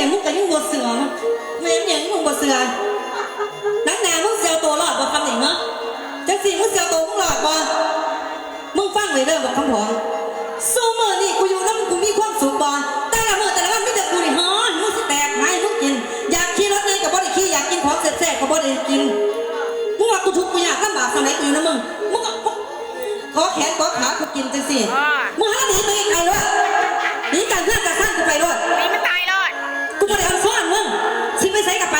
ງ ມຶງກໍຍັງບໍ່ເຊື່ອ ແມ່ນຫຍັງມຶງບໍ່ເຊື່ອ? ໜັງໜ້າມຶງຊິເອົາໂຕລອດບໍ່ຄຳນີ້ເນາະ? ຈັ່ງຊີ້ມຶງຊິເອົາໂຕມຶງລອດບໍ່? ມຶງຟັງໄວ້ເດີບັກຄຳຜອງ ຊຸມື້ນີ້ກູຢູ່ນຳມຶງ ກູມີຄວາມສຸກບໍ່? ແຕ່ລະມື້ແຕ່ລະວັນມີແຕ່ກູນີ້ ຮອ ໃຫ້ມຶງຊິແຕກ ຫາໃຫ້ມຶງກິນ ຢາກຂີ່ລົດໃຫຍ່ກໍບໍ່ໄດ້ຂີ່ ຢາກກິນຂອງແຊບໆກໍບໍ່ໄດ້ກິນ. ມຶງວ່າກູທຸກກູຍາກລຳບາກສ່ຳໃດ ກູຢູ່ນຳມຶງ ມຶງກໍ ຂໍແຂນຂໍຂາກູກິນຈັ່ງຊີ້ ເອີ ມຶງຫາໜີໄປໄກໆໂລດ ໜີຈາກເຮືອນຈາກຊານກູໄປໂລດ ໜີມັນຕາຍໂລດ ກູບໍ່ໄດ້ອອນຊອນມຶງ ຊິໄປໃສກໍໄປ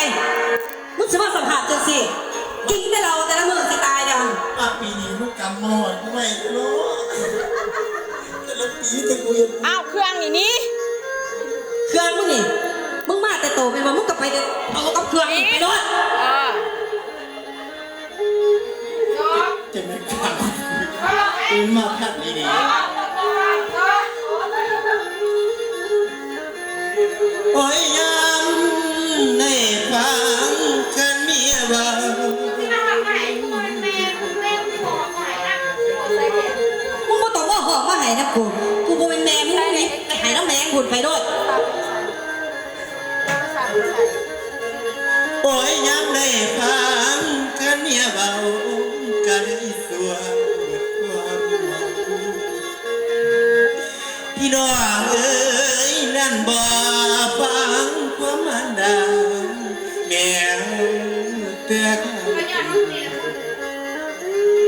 ມຶງຊິມາສະພາບຈັ່ງຊີ້ ກິນແຕ່ເຫຼົ້າແຕ່ລະມື້ຊິຕາຍແລ້ວ ວ່າປີນີ້ມຶງກຳມາຮອດກູໄວແທ້ເນາະ ແຕ່ລະປີແຕ່ກູເຮັດ ອ້າວ ເຄື່ອງນີ້ນີ້ ເຄື່ອງມຶງນີ້ ມຶງມາແຕ່ໂຕແມ່ນບໍ່? ມຶງກໍໄປແຕ່ໂຕກັບເຄື່ອງນີ້ ໄປໂລດ ເອີ. ຈະແມ່ນຄັກ ເອີ້ນມາຄັກອີ່ຫຼີ ໂອ້ຍ ຍາມໃນຝັນຄັນເມຍເວົ້າ ມຶງບໍ່ຕ້ອງມາຮ້ອງມາໄຫ້ນຳກູ ກູບໍ່ແມ່ນແມ່ມຶງນີ້ ໄປໄຫ້ນຳແມ່ມຶງພຸ້ນ ໄປໂລດ. ໂອ້ຍ ຍາມໃດຟັງຄັນເມຍເວົ້າ ກະໄດ້ຊົ່ວເບິດຄວາມເມົາ ພີ່ນ້ອງເອີຍ ນັ້ນບໍ່ຟັງຄວາມມານດາ ແມ່ເອົາແຕ່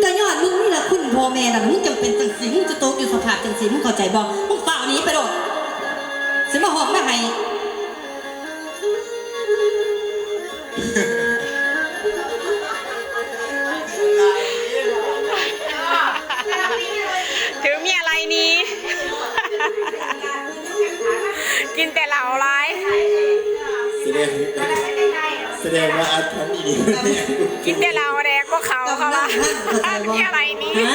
ກະຍ້ອນມຶງນີ້ລະ ຄຸນພໍ່ແມ່ນະ ມຶງຈັ່ງເປັນຈັ່ງຊີ້ ມຶງຈະຕົກຢູ່ສະພາບຈັ່ງຊີ້ ມຶງເຂົ້າໃຈບໍ່? ມຶງຟ້າວໜີໄປໂລດ ຊິມາຮ້ອງມາໄຫ້ ຖືເມຍໄລ່ໜີ ກິນແຕ່ເຫຼົ້າຫຼາຍ ສະແດງ ສະແດງວ່າອາຖັນອີ່ຫຼີ ກິນແຕ່ເຫຼົ້າແດກບໍ່ເຂົ້າ ເຂົາວ່າ ເມຍໄລ່ໜີ ຮະ?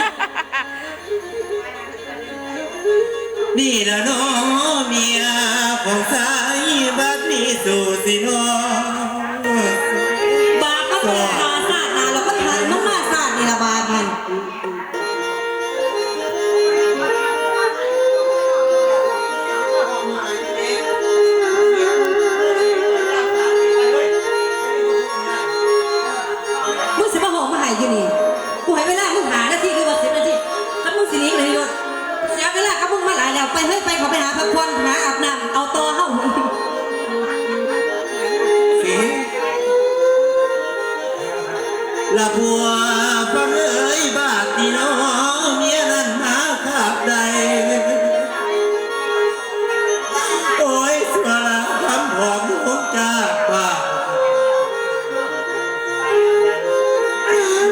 ນີ້ລະເນາະເມຍຂອງຊາຍ ບາດນີ້ສູ່ຊິເນາະ ບາດມາເກີດມາຊາດໜ້າ ແລ້ວກໍໄດ້ມາຊາດນີ້ລະບາດນັ້ນ. ມຶງຊິມາຮ້ອງມາໄຫ້ຢູ່ນີ້ ກູໃຫ້ເວລາມຶງຫ້ານາທີ ຫຼືວ່າສິບນາທີ ຄັນມຶງຊິໜີກໍໜີໂລດ ເສຍເວລາກັບມຶງມາຫຼາຍແລ້ວ ໄປເຮີ້ຍ ໄປ ເຂົ້າໄປຫາພັກຜ່ອນ ຫາອາບນ້ຳ ເອົາຕໍ່ເຮົາ. ລະຜົວຟັງເອີຍ ບາດນີ້ເນາະ ເມຍນັ້ນມາຄາບໄດ້ ໂອ້ຍ ຊົ່ວລະຄຳພອງລົງຈາກປາກ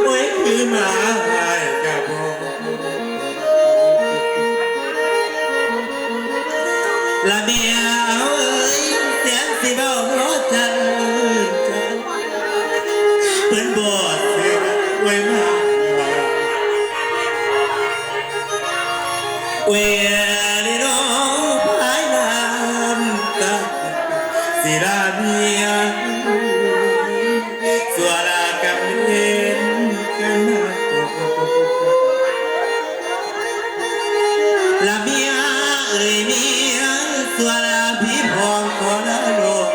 ໂອ້ຍ ຄືໝາຮ້າຍກະບໍ່ ລະແມ່ເອີຍ ແສນຊິເວົ້າບໍ່ທັນ ເພິ່ນບໍ່ເຊື່ອ ໂອ້ຍ ມາ ໂອ້ຍ ເລນ້ອງພາຍນ້ຳຕາ ຊິລາເມຍ ຊົ່ວລາກຳເວັນກັນມາ ລະເມຍເອີຍເມຍ ຊົ່ວລາພີ່ພ້ອງຂໍລາໂລກ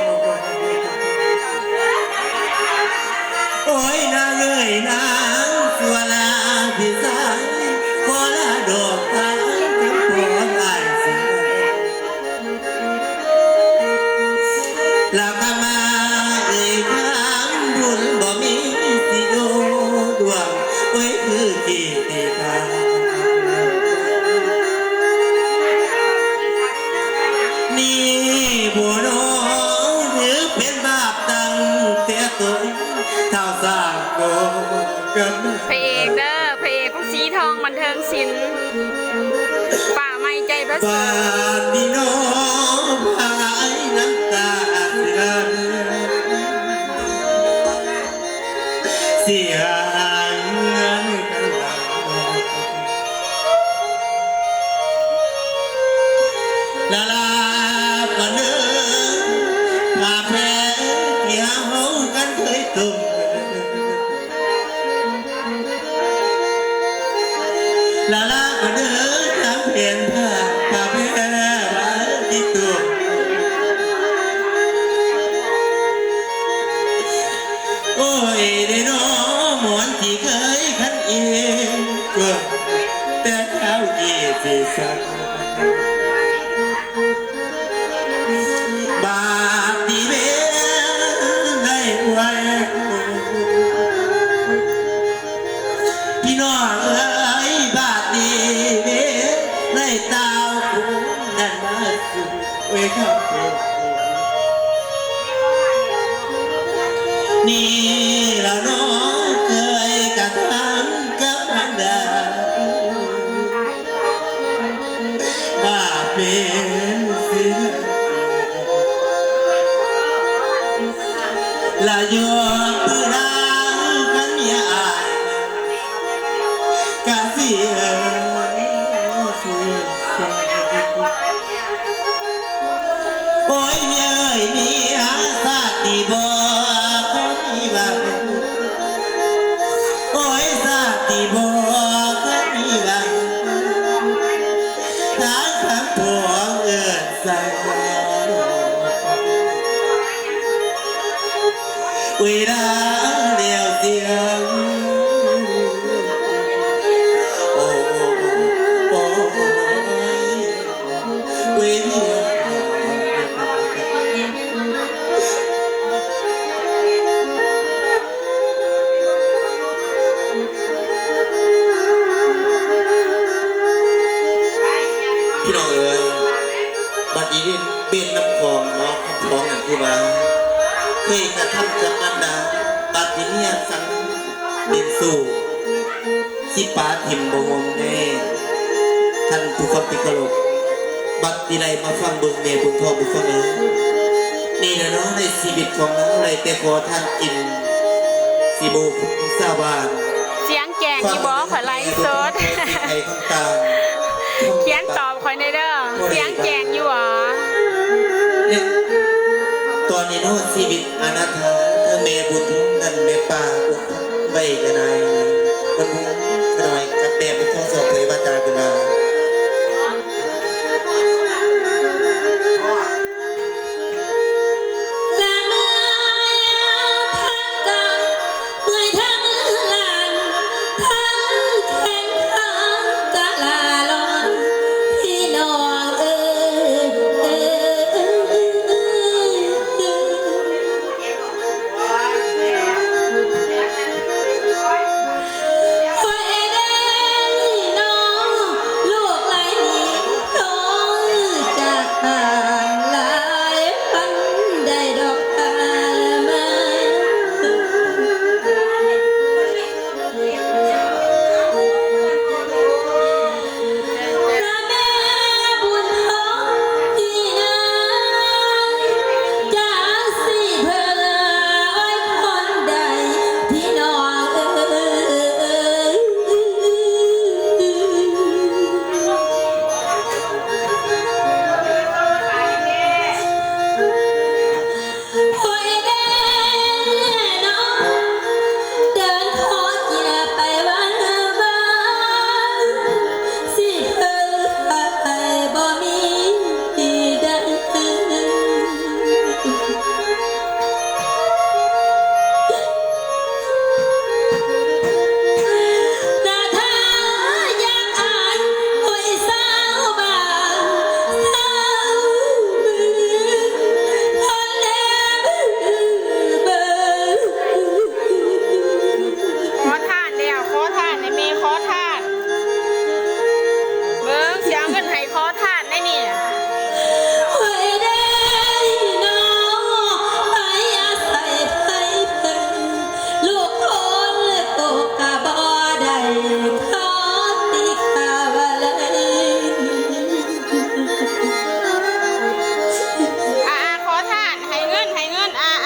ໂອ້ຍ ນາງເອີຍນາງ ຊົ່ວລາພີ່ຊາຍ ຂໍລາດອກທາງຈຳປອງອ້າຍຊິ ລາກະມາເອີຍຄຳບຸນ ບໍ່ມີຊິໂຍດວງ ໂອ້ຍ ຄືກີຕິພາ ນີ້ບໍ່ນ້ອງ ຫຼືເປັນບາບຕັ້ງແຕ່ຕົ້ນ ທ້າວສ້າງກໍກັນ ພະເອກເດີ ພະເອກຂອງສີທອງບັນເທີງສິນ ຟ້າໃໝ່ໃຈປະເສີດ ບາດນີ້ນ້ອງພາຍນ້ຳຕາຊິລາເມືອ ຊິຫາເຮືອນກັນລາ ລາລາກະເດີ ຜ້າແພທີ່ເຮົາກັນເຄີຍຕົມ ລາລາກະເດີ ຕາມແຜນຜ້າ ຜ້າແພວ່າທີ່ຕົມ ບາດນີ້ເວໄດ້ອວຍ ພີ່ນ້ອງເອີຍ ບາດນີ້ເວໄດ້ຕ່າວຄຸນນັ້ນມາສູ່ ໂອ້ຍ ຄຳໂພ ນີ້ລະເນາະ ເຄີຍກະທຳກັບມານດາ ວ່າເປັນເສຍ ລະຍອມຄືນາງຄັນເມຍອາຍ ກະຊິເອີຍ ໂອ້ຍ ເມຍເອີຍ ເມຍຊາດນີ້ບໍ່ເຄີຍມີຫວັງ ໂອ້ຍ ຊາດນີ້ບໍ່ເຄີຍມີຫວັງ ທາງຄຳພອງເອີ້ນໃສ່ ເວລາແລ້ວສຽງ ໂອ້ ໂອ້ ໂອ້ ໂອ້ຍ ເວລາ ພີ່ນ້ອງເອີຍ ບັດນີ້ເປັນນຳຂອງເນາະ ຂອງນັ້ນຄືວ່າ ເຄີຍກະທຳກັບມານດາ ບັດນີ້ເມຍສັງເປັນຊູ້ ຊິປະຖິ້ມບໍ່ຮ່ວມແນ່ ທ່ານຜູ້ຟັງທີ່ເຄົາລົບ ບັດນີ້ໄດ້ມາຟັງເບິ່ງແມ່ບຸນທອງ ຜູ້ຟັງເອີຍ ນີ້ແຫຼະເນາະ ໃນຊີວິດຂອງເຮົາໄດ້ແຕ່ຂໍທານກິນ ຊິບໍ່ຊາວບ້ານ ສຽງແຈ້ງຢູ່ບໍ່? ຂ້ອຍໄລຟ໌ສົດ ຂຽນຕອບຂ້ອຍແດ່ເດີ ສຽງແຈ້ງຢູ່ບໍ່? ຕອນນີ້ເນາະ ຊີວິດອະນາຖາ ທັງແມ່ບຸນທອງ ທັງແມ່ປ້າອົດທົນໄວ້ກະໄດ້ ເພິ່ນຫຸ້ມຂະໜ້ອຍກັບແມ່ບຸນທອງ ສອບເຜີຍວາຈາຂຶ້ນມາ. ລະເມື່ອຍທັງກາຍ ເມື່ອຍທັງລ້ານ ທັງແຂນຂາກະລາລອຍ ພີ່ນ້ອງເອີຍ. ຂໍທານແລ້ວ ຂໍທານໃຫ້ແມ່ ຂໍທານ ເບິ່ງ ຊິເອົາເງິນໃຫ້ຂໍທານໃດນີ້. ອ່າໆ ຂໍທານ ໃຫ້ເງິນ ໃຫ້ເງິນ ອ່າໆ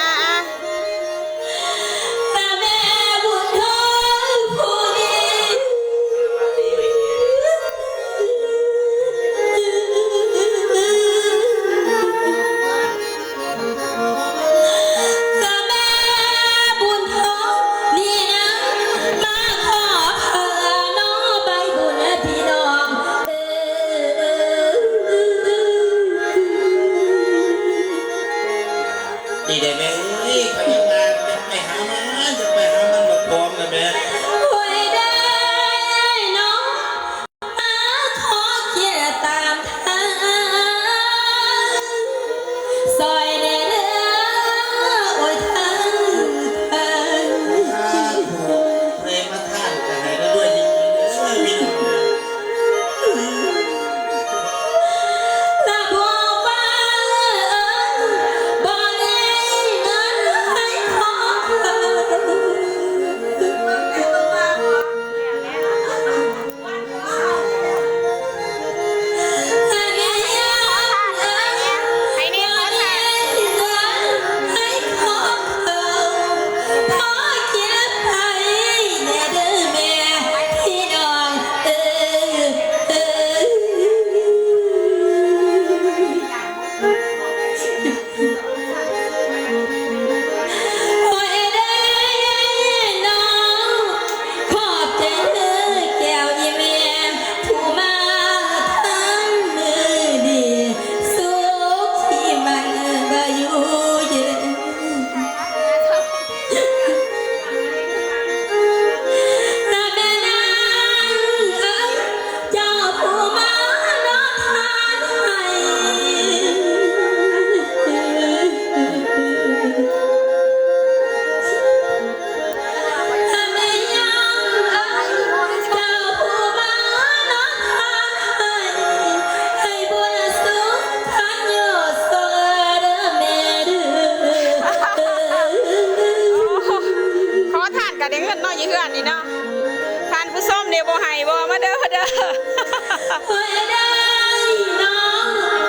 ໆ. ນີ້ແຫຼະແມ່ເອີຍ ຂ້ອຍຍັງວ່າຢ່າໄປຫາມັນ ຢ່າໄປຫາມັນ ບັກປອມນະແມ່. ໂອ້ຍ ໄດ້ເນາະ ມາຂໍເຄຍ ເພື່ອນນີ້ເນາະ ທ່ານຜູ້ຊົມເດ້ ບໍ່ໃຫ້ບໍ່ ມາເດີ ມາເດີ. ໂອ້ຍ ໄດ້ນ້ອງ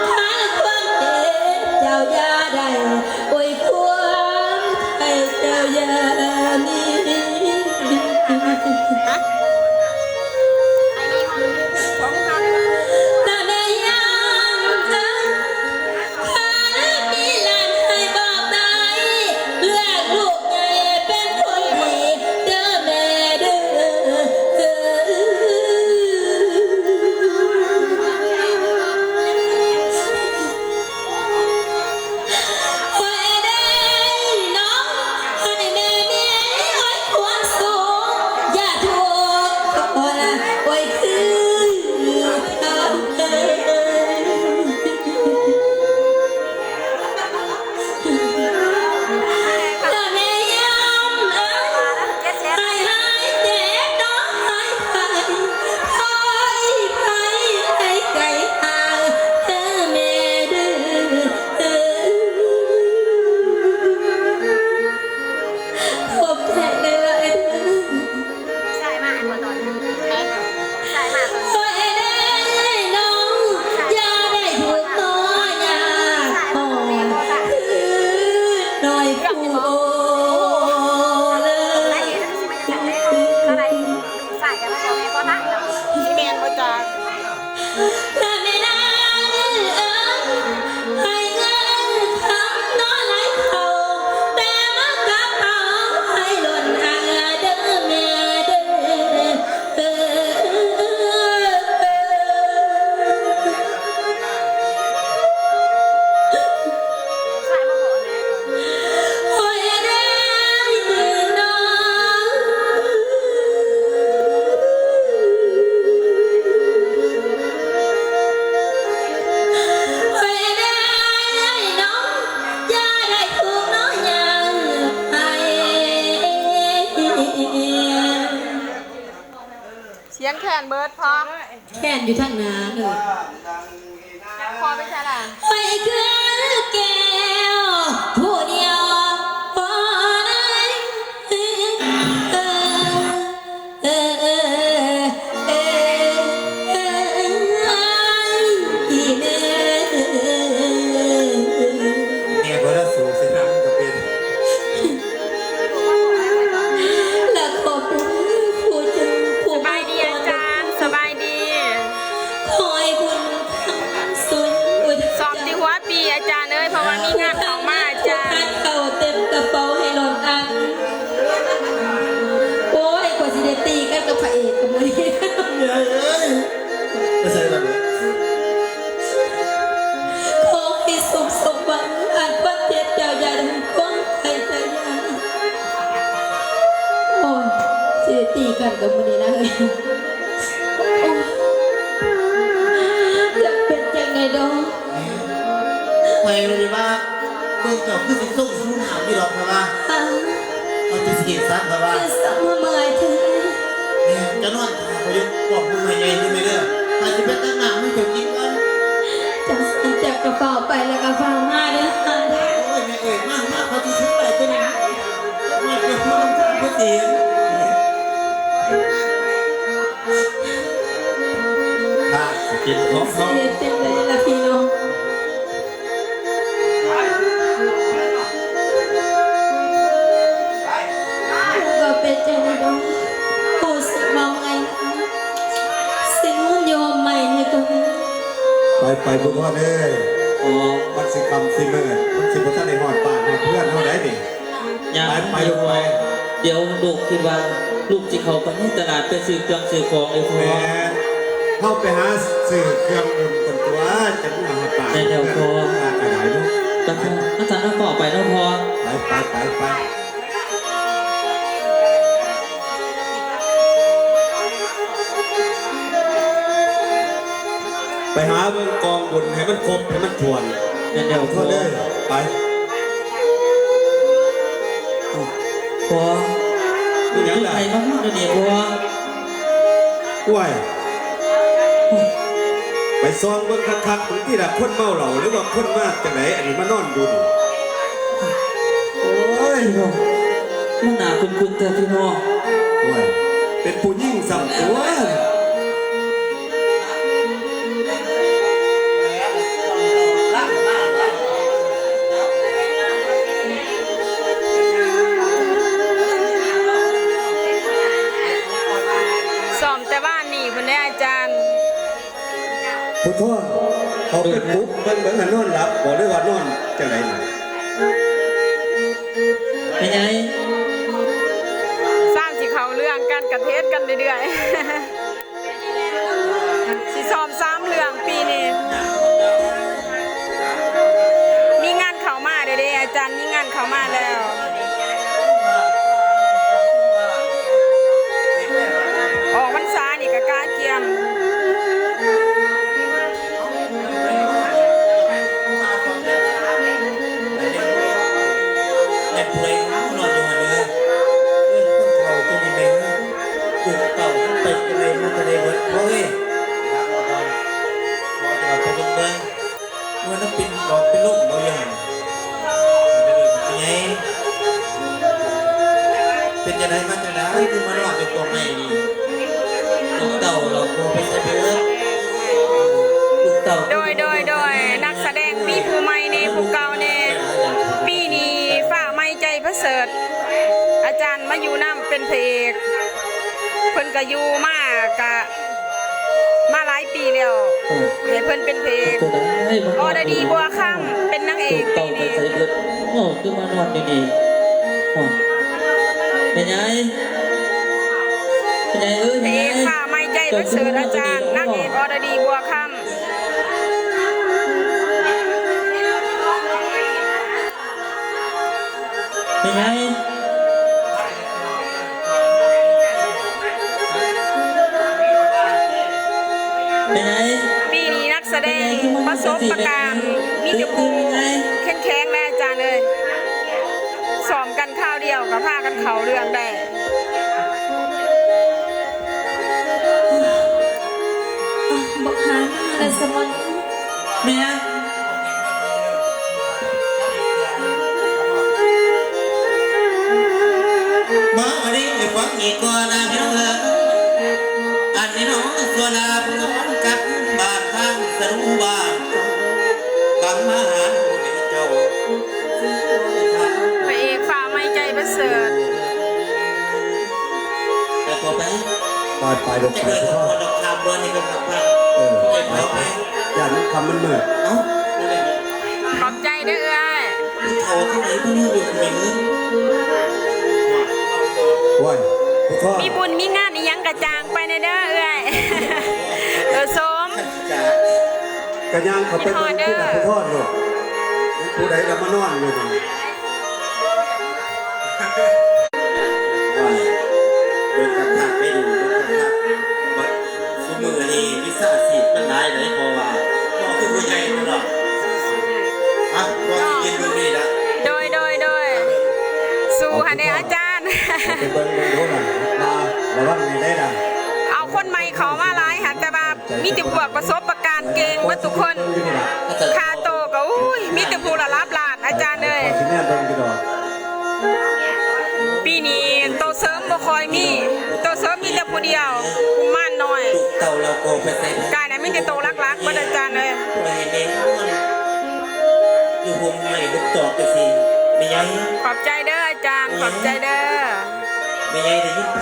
ຖ້າຄວາມເຈັບເຈົ້າຢ່າໄດ້ ໂອ້ຍ ຄວາມໄຂ້ເຈົ້າຢ່າມີ ນະແມ່ຍາມເອີຍ. ຄັນມີຫຼານໃຫ້ບອກໄດ້ ເລືອກລູກໃຫຍ່ເປັນຄົນດີເດີແມ່ເດີ. ໂອ້ຍເດ້ນ້ອງ ໃຫ້ແມ່ມີ ໂອ້ຍ ຄວາມສຸກ ຢ່າທຸກ ໂອ້ຍນະ ໂອ້ຍຄືເກົ່າເດີ. ລະແມ່ຍາມເອີຍ ໃຫ້ຫາຍເຈັບເນາະ ໃຫ້ໄຂ້ ໃຫ້ໄຂ້ ໃຫ້ໄກຫ່າງເດີແມ່ເດີ. ຂອບໃຈຫຼາຍໆເດີ. ສາຍມາບໍ່ຕອນ ສາຍມາຕອນ ໂອ້ຍເດ້ນ້ອງ ຢ່າໄດ້ທຸກข์ນ້ອຍຍາກ ນ້ອຍຜູ້ໂອເລີຍ. ສາຍກັນແລ້ວ ແມ່ບໍ່ທັນ ຊິແມ່ນບໍ່ຈັກ. ນະແມ່ນາງເອີຍ ໃຫ້ເງິນຄຳນ້ອຍໄຫຼເຂົ້າ ແຕ່ມາກະເປົາໃຫ້ລົ້ນອ່າງເດີແມ່ເດີ. ໂອ້ຍເດ້ນ້ອງ ໂອ້ຍເດ້ນ້ອງ ຢ່າໄດ້ທຸກນ້ອຍຍາກໃຫ້ ສຽງແຄນເບີດພໍ່ ແຄນຢູ່ທາງໜ້າເດີ. ພໍ່ໄປໃສລະ? ໄປຄືແກ້ວຜູ້ດຽວ ພໍ່ເອີຍ ເອີ ເອີ ເອີ ເອີ ເອີ ອີແມ່ເອີຍ. ແມ່ບໍ່ລະສູງຊິນຳກໍເປັນ ລະຂອບຄຸນຜູ້ເຈົ້າຜູ້ ສະບາຍດີອາຈານ ສະບາຍດີ. ຂໍໃຫ້ບຸນຄຳສົນບຸນ ສອບຕິຫົວປີອາຈານເອີຍ ເພາະວ່າມີງານເຂົ້າມາອາຈານ ເຂົ້າເຕັມກະເປົາໃຫ້ຫຼອນອັນ. ໂອ້ຍ ກວ່າຊິໄດ້ຕີກັນກັບພະເອກກັບມື້ນີ້ ເອີຍ ໄປໃສລະ? ຂໍໃຫ້ສົມ ສົມຫວັງ ອັນຄວາມເຈັບເຈົ້າຢ່າໄດ້ ຄວາມໄຂ້ເຈົ້າຢ່າ ໂອ້ຍ ຊິໄດ້ຕີກັນກັບມື້ນີ້ນະເອີຍ. ໂອ້ຍ ຈະເປັນຈັ່ງໃດດອກ. ຂ້ອຍວ່າເບິ່ງເຈົ້າຄືຊິຊົງສູນໜາວຢູ່ດອກ ຂ້ອຍວ່າ ເອີ ເຮົາຈະຊິເຮັດຊັ້ນ ຂ້ອຍວ່າ ເຮັດຊັ້ນບໍ່ເມື່ອຍເທື່ອ. ແມ່ນ ເຈົ້ານອນຖ້າຂ້ອຍຢູ່ກ້ອງພຸ້ນ ແມ່ໃຫຍ່ພຸ້ນແມ່ເດີ. ຂ້ອຍຊິໄປຕັກນ້ຳໃຫ້ເຈົ້າກິນກ່ອນ. ຈັ່ງຊັ້ນເຈົ້າກໍຟ້າວໄປແລ້ວກໍຟ້າວມາເດີ. ໂອ້ຍ ແມ່ເອີຍ ມາ ມາ ຂ້ອຍຊິຖືໄປຕົວນີ້ນະ. ມາເກັບມາທາງເພິ່ນເອງ. ຖ້າຊິເປັນຂອງເຮົາ ຊິເຮັດຈັ່ງໃດລະພີ່ນ້ອງ? ບໍ່ເປັນຈັ່ງໃດດອກ ຮູ້ສຶກເມົາໄງ ຊິນອນຢູ່ຮົ່ມໄມ້ນີ້ກ່ອນ. ໄປ ໄປ ບຸນຮອດເອີຍ. ອໍ ມັນຊິຄ່ຳຊິມືດ ມັນຊິບໍ່ທັນໄດ້ຮອດບ້ານຮອດເຮືອນເຮົາໃດ໋ນີ້. ຍັງ ໄປ ໄປລູກໄປ. ດຽວລູກຄິດວ່າລູກຊິເຂົ້າໄປໃນຕະຫຼາດໄປຊື້ເຄື່ອງຊື້ຂອງເດ້ພໍ່. ແມ່ນ ເຮົາໄປຫາຊື້ເຄື່ອງອຸ່ນກ່ອນຕົວະ ຈັ່ງມາຫາປາ. ແມ່ນແລ້ວພໍ່. ປາກະໄດ້ເນາະ. ໄປ ໄປ ຖ້າຊັ້ນເຮົາກໍໄປເນາະພໍ່. ໄປ ໄປ ໄປ ໄປ. ໄປຫາເບິ່ງກອງບຸນໃຫ້ມັນຄົບໃຫ້ມັນຖ້ວນ. ແມ່ນແລ້ວພໍ່. ໄປ ພໍ່. ເປັນຫຍັງລະ? ໄປມາຮອດແລ້ວນີ້ພໍ່. ໂອ້ຍ ໄປສ່ອງເບິ່ງຄັກໆ ເບິ່ງຕິລະ ຄົນເມົາເຫຼົ້າ ຫຼືວ່າຄົນມາຈັ່ງໃດ ອັນນີ້ມານອນຢູ່ນີ້. ໂອ້ຍ ພີ່ນ້ອງ ມັນໜ້າຄຸ້ນໆແທ້ພີ່ນ້ອງ. ໂອ້ຍ ເປັນຜູ້ຍິງຊ້ຳຕົວ. ຊ້ອມແຕ່ວານນີ້ພຸ້ນເດ້ອາຈານ. ຜູ້ທອນ ເຂົາໄປປຸກເບິ່ງ ເບິ່ງວ່ານອນຫຼັບບໍ່ ຫຼືວ່ານອນຈັ່ງໃດນະ? ແມ່ໃຫຍ່ ຊ່າງຊິເຂົ້າເລື່ອງກັນ ກະເທດກັນເລື້ອຍໆ ຊິຊ້ອມສາມເລື່ອງປີນີ້. ມີງານເຂົ້າມາແລ້ວເດ້ ອາຈານມີງານເຂົ້າມາແລ້ວ. ອອກພັນສານີ້ກະກະກຽມ. ແມ່ນຜູ້ໃດເນາະນອນຢູ່ຫັ້ນເດີ? ເອີ້ນຄົນເຖົ້າຕົວນີ້ແມ່ນ ລູກເຕົ້າໄປແຕ່ໃດມາແຕ່ໃດເບິດ ພໍ່ເອີຍ. ເອົາໄປເບິ່ງເບິ່ງ ວ່ານະ ເປັນຫຼອກເປັນລົມບໍ່ຢູ່ຫັ້ນ. ເປັນຈັ່ງໃດ ເປັນຈັ່ງໃດ ມາຈັ່ງໃດ ຄືມານອນຢູ່ກົກໄມ້ນີ້? ລູກເຕົ້າເຮົາກໍໄປໃສເບິດ? ລູກເຕົ້າ ໂດຍ ໂດຍ ໂດຍ ນັກສະແດງມີຜູ້ໃໝ່ແດ່ ຜູ້ເກົ່າແດ່. ປີນີ້ຟ້າໃໝ່ໃຈປະເສີດ ອາຈານມາຢູ່ນຳ ເປັນພະເອກ. ເພິ່ນກະຢູ່ມາ ກະມາຫຼາຍປີແລ້ວ ເອີ ໃຫ້ເພິ່ນເປັນພະເອກ. ອອດະດີ ບົວຄຳ ເປັນນາງເອກປີນີ້. ໂອ້ ຄືມານອນຢູ່ນີ້? ໂອ້ ແມ່ໃຫຍ່ ແມ່ໃຫຍ່ເອີຍ ພະເອກ ແມ່ໃຫຍ່ ຟ້າໃໝ່ໃຈປະເສີດ ອາຈານ ນາງເອກ ອອດະດີ ບົວຄຳ. ເປັນໄງ? ເປັນໄງ? ປີນີ້ນັກສະແດງປະສົບປະການ ມີແຕ່ຜູ້ແຂງໆ ແຫຼະອາຈານເອີຍ. ຊ້ອມກັນຄາວດຽວກໍພາກັນເຂົ້າເລື່ອງໄດ້. ບັກຫາຍມາແລ້ວສະມັນ. ແມ່ ມາ ອັນນີ້ໃຫ້ຟັງອີກກ່ອນນະພີ່ນ້ອງເອີຍ. ອັນນີ້ເນາະ ສ່ວນລາບນອນກັບບ້ານທາງສະດຸງບ້ານ ບັງມາຫາແມ່ເຈົ້າ. ພະເອກຟ້າໃໝ່ໃຈປະເສີດ. ໄປຕໍ່ໄປ ໄປ ໄປ ໄປ ໄປ ຂ້າມເຮືອນີ້ກໍຂ້າມໄປ. ເອີ ໄປ ໄປ ໄປ ຢ້ານມັນຄ່ຳມັນມືດ. ເອົ້າ ຂອບໃຈເດີເອື້ອຍ. ເຖົ້າເທົ່າໃດບໍ່ຮູ້ຢູ່ແມ່ເອີຍ. ໂອ້ຍ ຜູ້ທອດ ມີບຸນມີງານອີ່ຫຍັງກະຈ້າງໄປແດ່ເດີເອື້ອຍ. ເອີ ສົມ ກະຍ່າງເຂົ້າໄປເບິ່ງ ຄິດຮອດເດີ ຜູ້ທອດໂລດ. ຜູ້ໃດລະມານອນຢູ່ນີ້? ໂອ້ຍ ເບິ່ງຄັກໆ ໄປດູ ເບິ່ງຄັກໆ. ບັດ ຊຸມື້ນີ້ມິດສາຊີບມັນຫຼາຍເດ້ ເພາະວ່ານ້ອງຄືຜູ້ໃຫຍ່ເນາະ. ຮະ ພວກຊິເຮັດເບິ່ງນີ້ລະ. ໂດຍ ໂດຍ ໂດຍ. ສູ້ຫັ້ນເດ້ອາຈານ. ໄປເບິ່ງ ເບິ່ງດູນະ ລະ ລະວັງໃຫ້ໄດ້ນະ. ເອົາຄົນໃໝ່ເຂົ້າມາຫຼາຍຫັ້ນ ແຕ່ວ່າມີແຕ່ພວກປະສົບປະການເກັ່ງເບິດທຸກຄົນ. ຄ່າໂຕກໍ ໂອ້ຍ ມີແຕ່ຜູ້ລະດັບລ້ານ ອາຈານເອີຍ. ຊິແມ່ນເບິ່ງຢູ່ດອກ. ປີນີ້ໂຕເສີມບໍ່ຄ່ອຍມີ ໂຕເສີມມີແຕ່ຜູ້ດຽວ ກຸມານນ້ອຍ. ກາຍນະມີແຕ່ໂຕຫຼັກໆເບິດ ອາຈານເອີຍ. ຢູ່ຮົ່ມໄມ້ລູກຕອກຈັ່ງຊີ້ ແມ່ໃຫຍ່. ຂອບໃຈເດີອາຈານ ຂອບໃຈເດີ. ແມ່ໃຫຍ່ໄດ້ຍິນໄປ?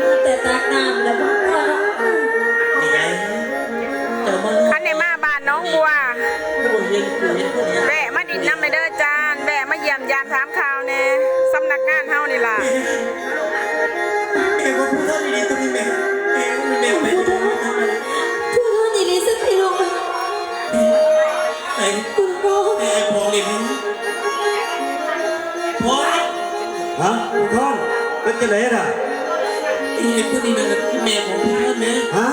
ມາແຕ່ຕັກນ້ຳແລ້ວບໍ່ພໍເນາະ ແມ່ໃຫຍ່. ເຈົ້າມາ ຄັນໄດ້ມາບ້ານໜອງບົວ ແວະມາດິນນຳແດ່ເດີອາຈານ ແວະມາຢ້ຽມຢາມຖາມຂ່າວແດ່ ສຳນັກງານເຮົານີ້ລະ. ແມ່ຂອງຜູ້ທອນອີ່ຫຼີຕົວນີ້ແມ່ ແມ່ຂອງຜູ້ທອນ ຜູ້ທອນອີ່ຫຼີຊັ້ນຕິລູກ. ໄປ ຄຸນພໍ່ ໄປບອກເລີຍແມ່. ພໍ່ ຮະ ຜູ້ທອນ ເປັນຈັ່ງໃດລະ? ອີ່ຜູ້ນີ້ນະ ແມ່ຂອງຜູ້ທອນແມ່. ຮະ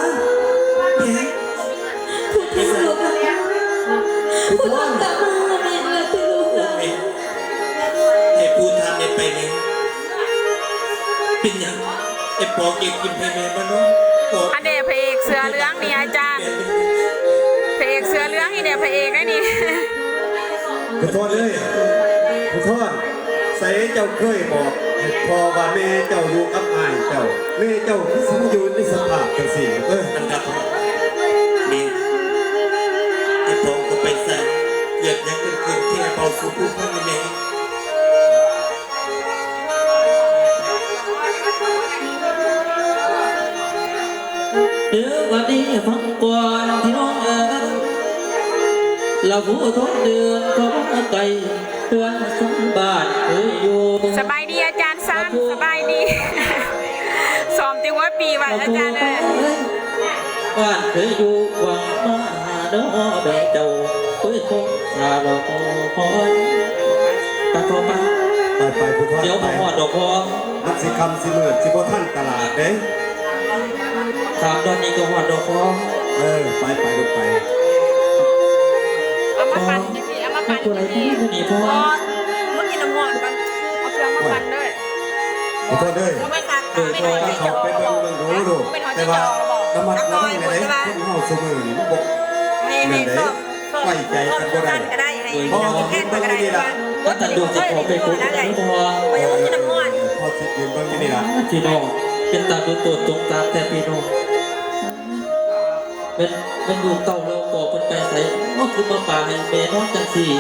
ແມ່ ຜູ້ທອນລູກ ຜູ້ທອນ ຜູ້ທອນກັບມາຫາແມ່ລະຕິລູກ. ໃຫ້ຜູ້ທອນໄດ້ໄປແມ່. ເປັນຫຍັງ? ໄອ້ປອກເກັບກິນໃຫ້ແມ່ບໍ່ເນາະ? ອັນນີ້ພະເອກເສື້ອເຫຼືອງນີ້ອາຈານ ພະເອກເສື້ອເຫຼືອງນີ້ແດ່ ພະເອກໄດ໋ນີ້. ຜູ້ທອນເອີຍ ຜູ້ທອນ ໃສ ເຈົ້າເຄີຍບອກໃຫ້ພໍ່ວ່າແມ່ເຈົ້າຢູ່ກັບອ້າຍເຈົ້າ ແມ່ເຈົ້າຄືຊິມາຢູ່ໃນສະພາບຈັ່ງຊີ້? ເອີ ອັນດາ ແມ່ ໄອ້ປອງກໍໄປໃສ ເກີດຫຍັງຂຶ້ນ ແຄ່ເວົ້າສູ່ຜູ້ຟັງແດ່. ເອີ ວັນນີ້ຟັງກ່ອນພີ່ນ້ອງເອີຍ ລະຜູ້ທົນເດີນເຂົ້າມາໃກ້ ເຮືອນຊານບ້ານເຄີຍຢູ່. ສະບາຍດີອາຈານຊານ ສະບາຍດີ. ຊ້ອມແຕ່ຫົວປີວ່າອາຈານເອີຍ. ບ້ານເຄີຍຢູ່ຫວັງມາຫາເນາະແມ່ເຈົ້າ ໂອ້ຍ ຄົງຖ້າລໍຄອຍ ໄປພໍ່ໄປ ໄປໆ ຜູ້ທອດ ດຽວບໍ່ຮອດດອກພໍ່ ມັນຊິຄ່ຳຊິມືດ ຊິບໍ່ທັນຕະຫຼາດເດ້. ຂ້າມດອນນີ້ກໍຮອດດອກພໍ່. ເອີ ໄປໆ ລູກໄປ. ເອົາມາປັ່ນຈັ່ງຊີ້ ເອົາມາປັ່ນ ຜູ້ໃດ ຈັ່ງຊີ້ ຜູ້ນີ້ພໍ່ ບໍ່ ມັນກິນນ້ຳຮ້ອນກ່ອນ ເອົາເຄື່ອງມາປັ່ນເດີ. ຂໍໂທດເດີ ເອົາມາຊັກ ໂດຍພໍ່ ເຂົ້າໄປເບິ່ງເບິ່ງດູລູກ ແຕ່ວ່າລະມັດລະວັງແດ່ເດ້ ຄົນເຮົາຊຸມື້ນີ້ມັນບໍ່ແມ່ນເດ້ ໄວ້ໃຈກັນບໍ່ໄດ້. ໂດຍພໍ່ ເບິ່ງຢູ່ນີ້ລະ ວ່າແຕ່ລູກຊິເຂົ້າໄປກຸກນຳພໍ່. ເອີ ພໍ່ຊິຢືນເບິ່ງຢູ່ນີ້ລະ. ພີ່ນ້ອງ ເປັນຕາດຸໂຕດສົງສານແທ້ພີ່ນ້ອງ. ແມ່ນ ແມ່ນລູກເຕົ້າລອກໍເພິ່ນໄປໃສເນາະ ຄືມາປະໃຫ້ແມ່ນອນຈັ່ງຊີ້?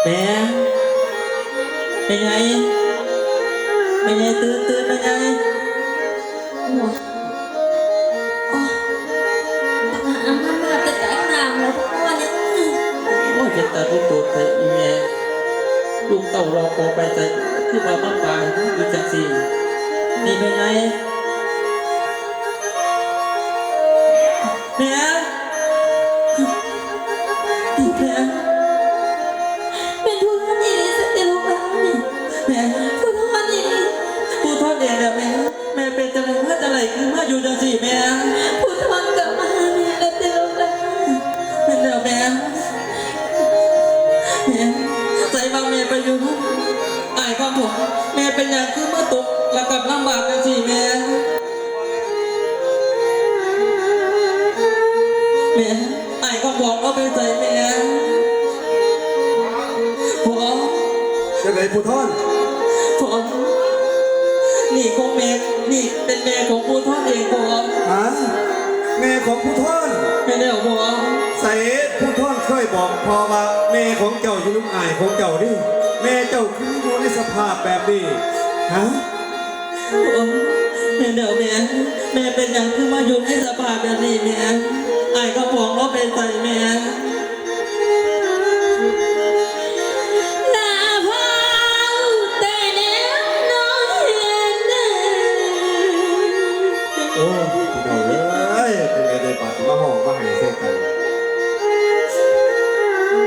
ແມ່ ແມ່ໃຫຍ່ ແມ່ໃຫຍ່ ຕື່ນ ຕື່ນ ແມ່ໃຫຍ່. ໂອ້ຍ ໂອ້ຍ ບັກອາມາມາແຕ່ໃສ ອາບນ້ຳແລ້ວບໍ່ນີ້? ໂອ້ຍ ເປັນຕາດຸໂຕດແທ້ອີແມ່ ລູກເຕົ້າລອກໍໄປໃສ ຄືວ່າມາປະໃຫ້ຢູ່ຈັ່ງຊີ້? ນີ້ແມ່ໃຫຍ່. ແມ່ ແມ່ ແມ່ນຜູ້ທອນອີ່ຫຼີຊັ້ນຕິລູກຫຼານ? ແມ່ ຜູ້ທອນອີ່ຫຼີ ຜູ້ທອນເອງແຫຼະແມ່. ແມ່ເປັນຈັ່ງໃດ ມາຈັ່ງໃດ ຄືມາຢູ່ຈັ່ງຊີ້ແມ່? ຜູ້ທອນກັບມາຫາແມ່ແລ້ວຕິລູກຫຼານ? ແມ່ນແລ້ວແມ່. ແມ່ ໃສວ່າແມ່ໄປຢູ່ນຳອ້າຍຄຳຜອງ ແມ່ເປັນຫຍັງຄືມາຕົກລະກັບລຳບາກຈັ່ງຊີ້ແມ່? ແມ່ ອ້າຍຄຳຜອງເອົາໄປໃສແມ່? ພໍ່ ຈັ່ງໃດຜູ້ທອນ? ພໍ່ ນີ້ຂອງແມ່ ນີ້ເປັນແມ່ຂອງຜູ້ທອນເອງພໍ່. ຮະ? ແມ່ຂອງຜູ້ທອນ? ແມ່ນແລ້ວພໍ່. ໃສ ຜູ້ທອນເຄີຍບອກພໍ່ວ່າແມ່ຂອງເຈົ້າຢູ່ນຳອ້າຍຂອງເຈົ້າເດ້ ແມ່ເຈົ້າຄືມາຢູ່ໃນສະພາບແບບນີ້? ຮະ? ໂອ້ ແມ່ນແລ້ວແມ່. ແມ່ເປັນຫຍັງຄືມາຢູ່ໃນສະພາບແບບນີ້ແມ່? ອ້າຍກັບພວກເຮົາໄປໃສແມ່? ລາເວົ້າແຕ່ແນວນ້ອຍເດີ. ໂອ້ ພີ່ນ້ອງເອີຍ ເປັນໄດ໋ບາດນີ້ ມາຮ້ອງມາໄຫ້ໃສ່ກັນ.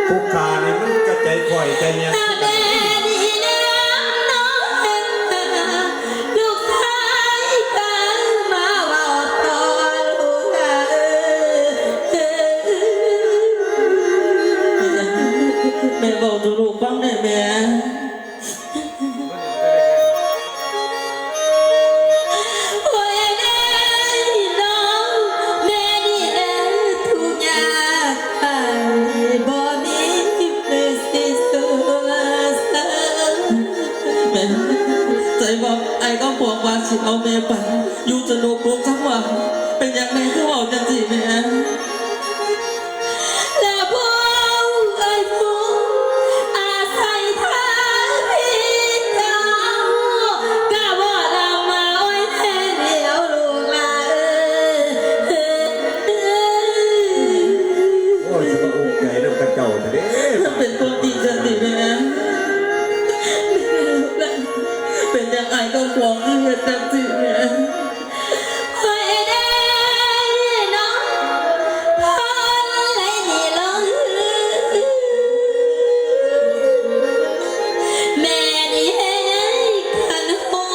ຜູ້ຂ້ານີ້ມັນກະໃຈຂ້ອຍໃຈແຍງຄືກັນ. ແມ່ນີ້ແນວນ້ອຍ ລູກຊາຍກະມາເວົ້າຕໍ່ລູກເອີຍ. ແມ່ເວົ້າສູ່ລູກຟັງແດ່ແມ່. ໂອ້ຍເອີຍນ້ອງ ແມ່ນີ້ເອີຍ ທຸກຍາກໄຮ້ ບໍ່ມີຜູ້ຊິຊ່ວຍ. ແມ່ ໃສວ່າອ້າຍຄຳພອງວ່າຊິເອົາແມ່ໄປຢູ່ສະໜຸກສຸກສະຫວ່າງ ເປັນຫຍັງແມ່ຄືເວົ້າຈັ່ງຊີ້ແມ່? ລະຜູ້ເອີຍຜູ້ ອາໄສທາງພີ່ເຈົ້າ ກະບໍ່ລະມາໂອຍແທ້ດຽວລູກຫຼານເອີຍ. ໂອ້ຍ ຊິມາອຸກໃຈນຳຂະເຈົ້າແທ້ເດ້. ມັນເປັນຄວາມຈິງຊັ້ນຕິແມ່? ເປັນຫຍັງອ້າຍຄຳພອງຄືເຮັດຈັ່ງຊີ້ແມ່? ໂອ້ຍເອີຍນ້ອງ ພໍ່ໄຫຼໜີລົງ ແມ່ນີ້ເຮັດໃຫ້ຄັນຫົວ.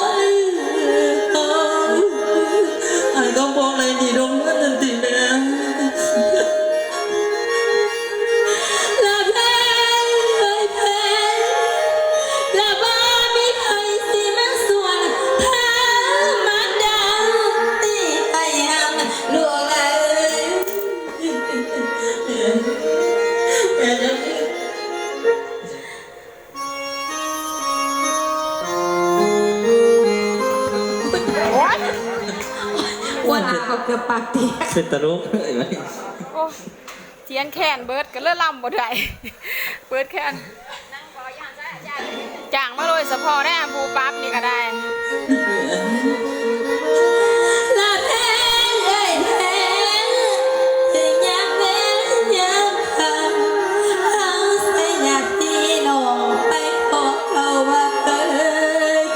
ອ້າຍຄຳພອງໄຫຼໜີລົງເຮືອນນັ້ນຕິແມ່? ລະເພິ່ນເອີຍເພິ່ນ ລະບໍ່ມີໃຜຊິມາສວນທາງມາດາ ທີ່ໄປຫາລູກເອີຍ. ແມ່ນຫຍັງ? ເກືອບປາກແຕກ ເປັນຕະຫຼົກເລີຍ ໂອ້ ທຽງແຂນເບິດ ກໍເລີຍລຳບໍ່ໄດ້ ເປີດແຂນ ຈ້າງມາໂດຍສະເພາະເດ້ ຜູ້ປັບນີ້ກໍໄດ້. ລະແພງເອີຍແພງ ຍາມແລງຍາມຄ່ຳ ເຮົາໃສ່ຍາດພີ່ນ້ອງໄປຂໍເຂົ້າວັດເອີຍ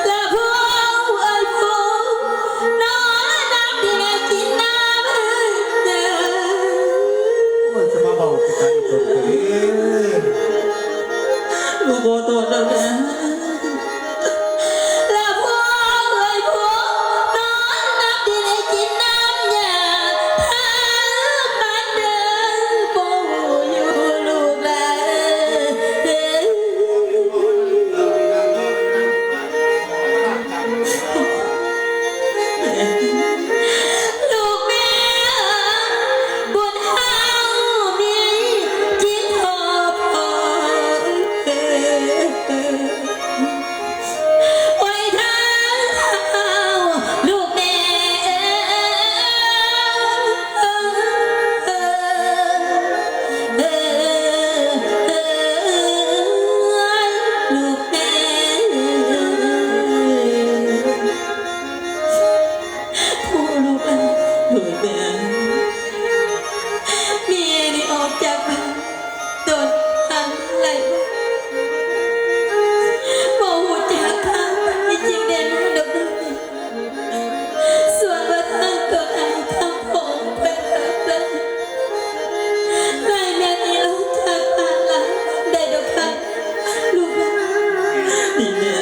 ລະພວກເອີຍພວກ ນອນນຳທີ່ໄດ້ກິນນ້ຳເອີຍ ໂອ້ຍ ຈະມາເວົ້າຄືກັນອີກຕົນເດີ ລູກຂໍໂທດເດີແມ່. ລະພວກເອີຍພວກ ນອນນຳທີ່ໄດ້ກິນນ້ຳຢາ ທາງມັນເດີ ບໍ່ຮູ້ຢູ່ລູກຫຼານເອີຍ ລູກແມ່ເອີຍ ບຸນເຮົາມີຈິດພໍພໍ ໂອ້ຍ ເຖົ້າລູກແມ່ເອີຍ ເອີຍ ເອີຍ ລູກແມ່ເອີຍ ໂອ້ ລູກເອີຍ ລູກແມ່ ແມ່ໄດ້ອອກຈາກບ້ານ ໂດນທາງໄລ່ ບໍ່ຮູ້ຈັກທາງໄປ ຈຶ່ງໄດ້ມາດອກເດີ ສ່ວນວ່າທາງຕົນອ້າຍຄຳພົງເພິ່ນກໍໄລ່ ໄລ່ແມ່ນີ້ອອກຈາກບ້ານຫຼາຍໄດ້ດອກຄ່ະ ລູກເອີຍ ນີ້ແມ່.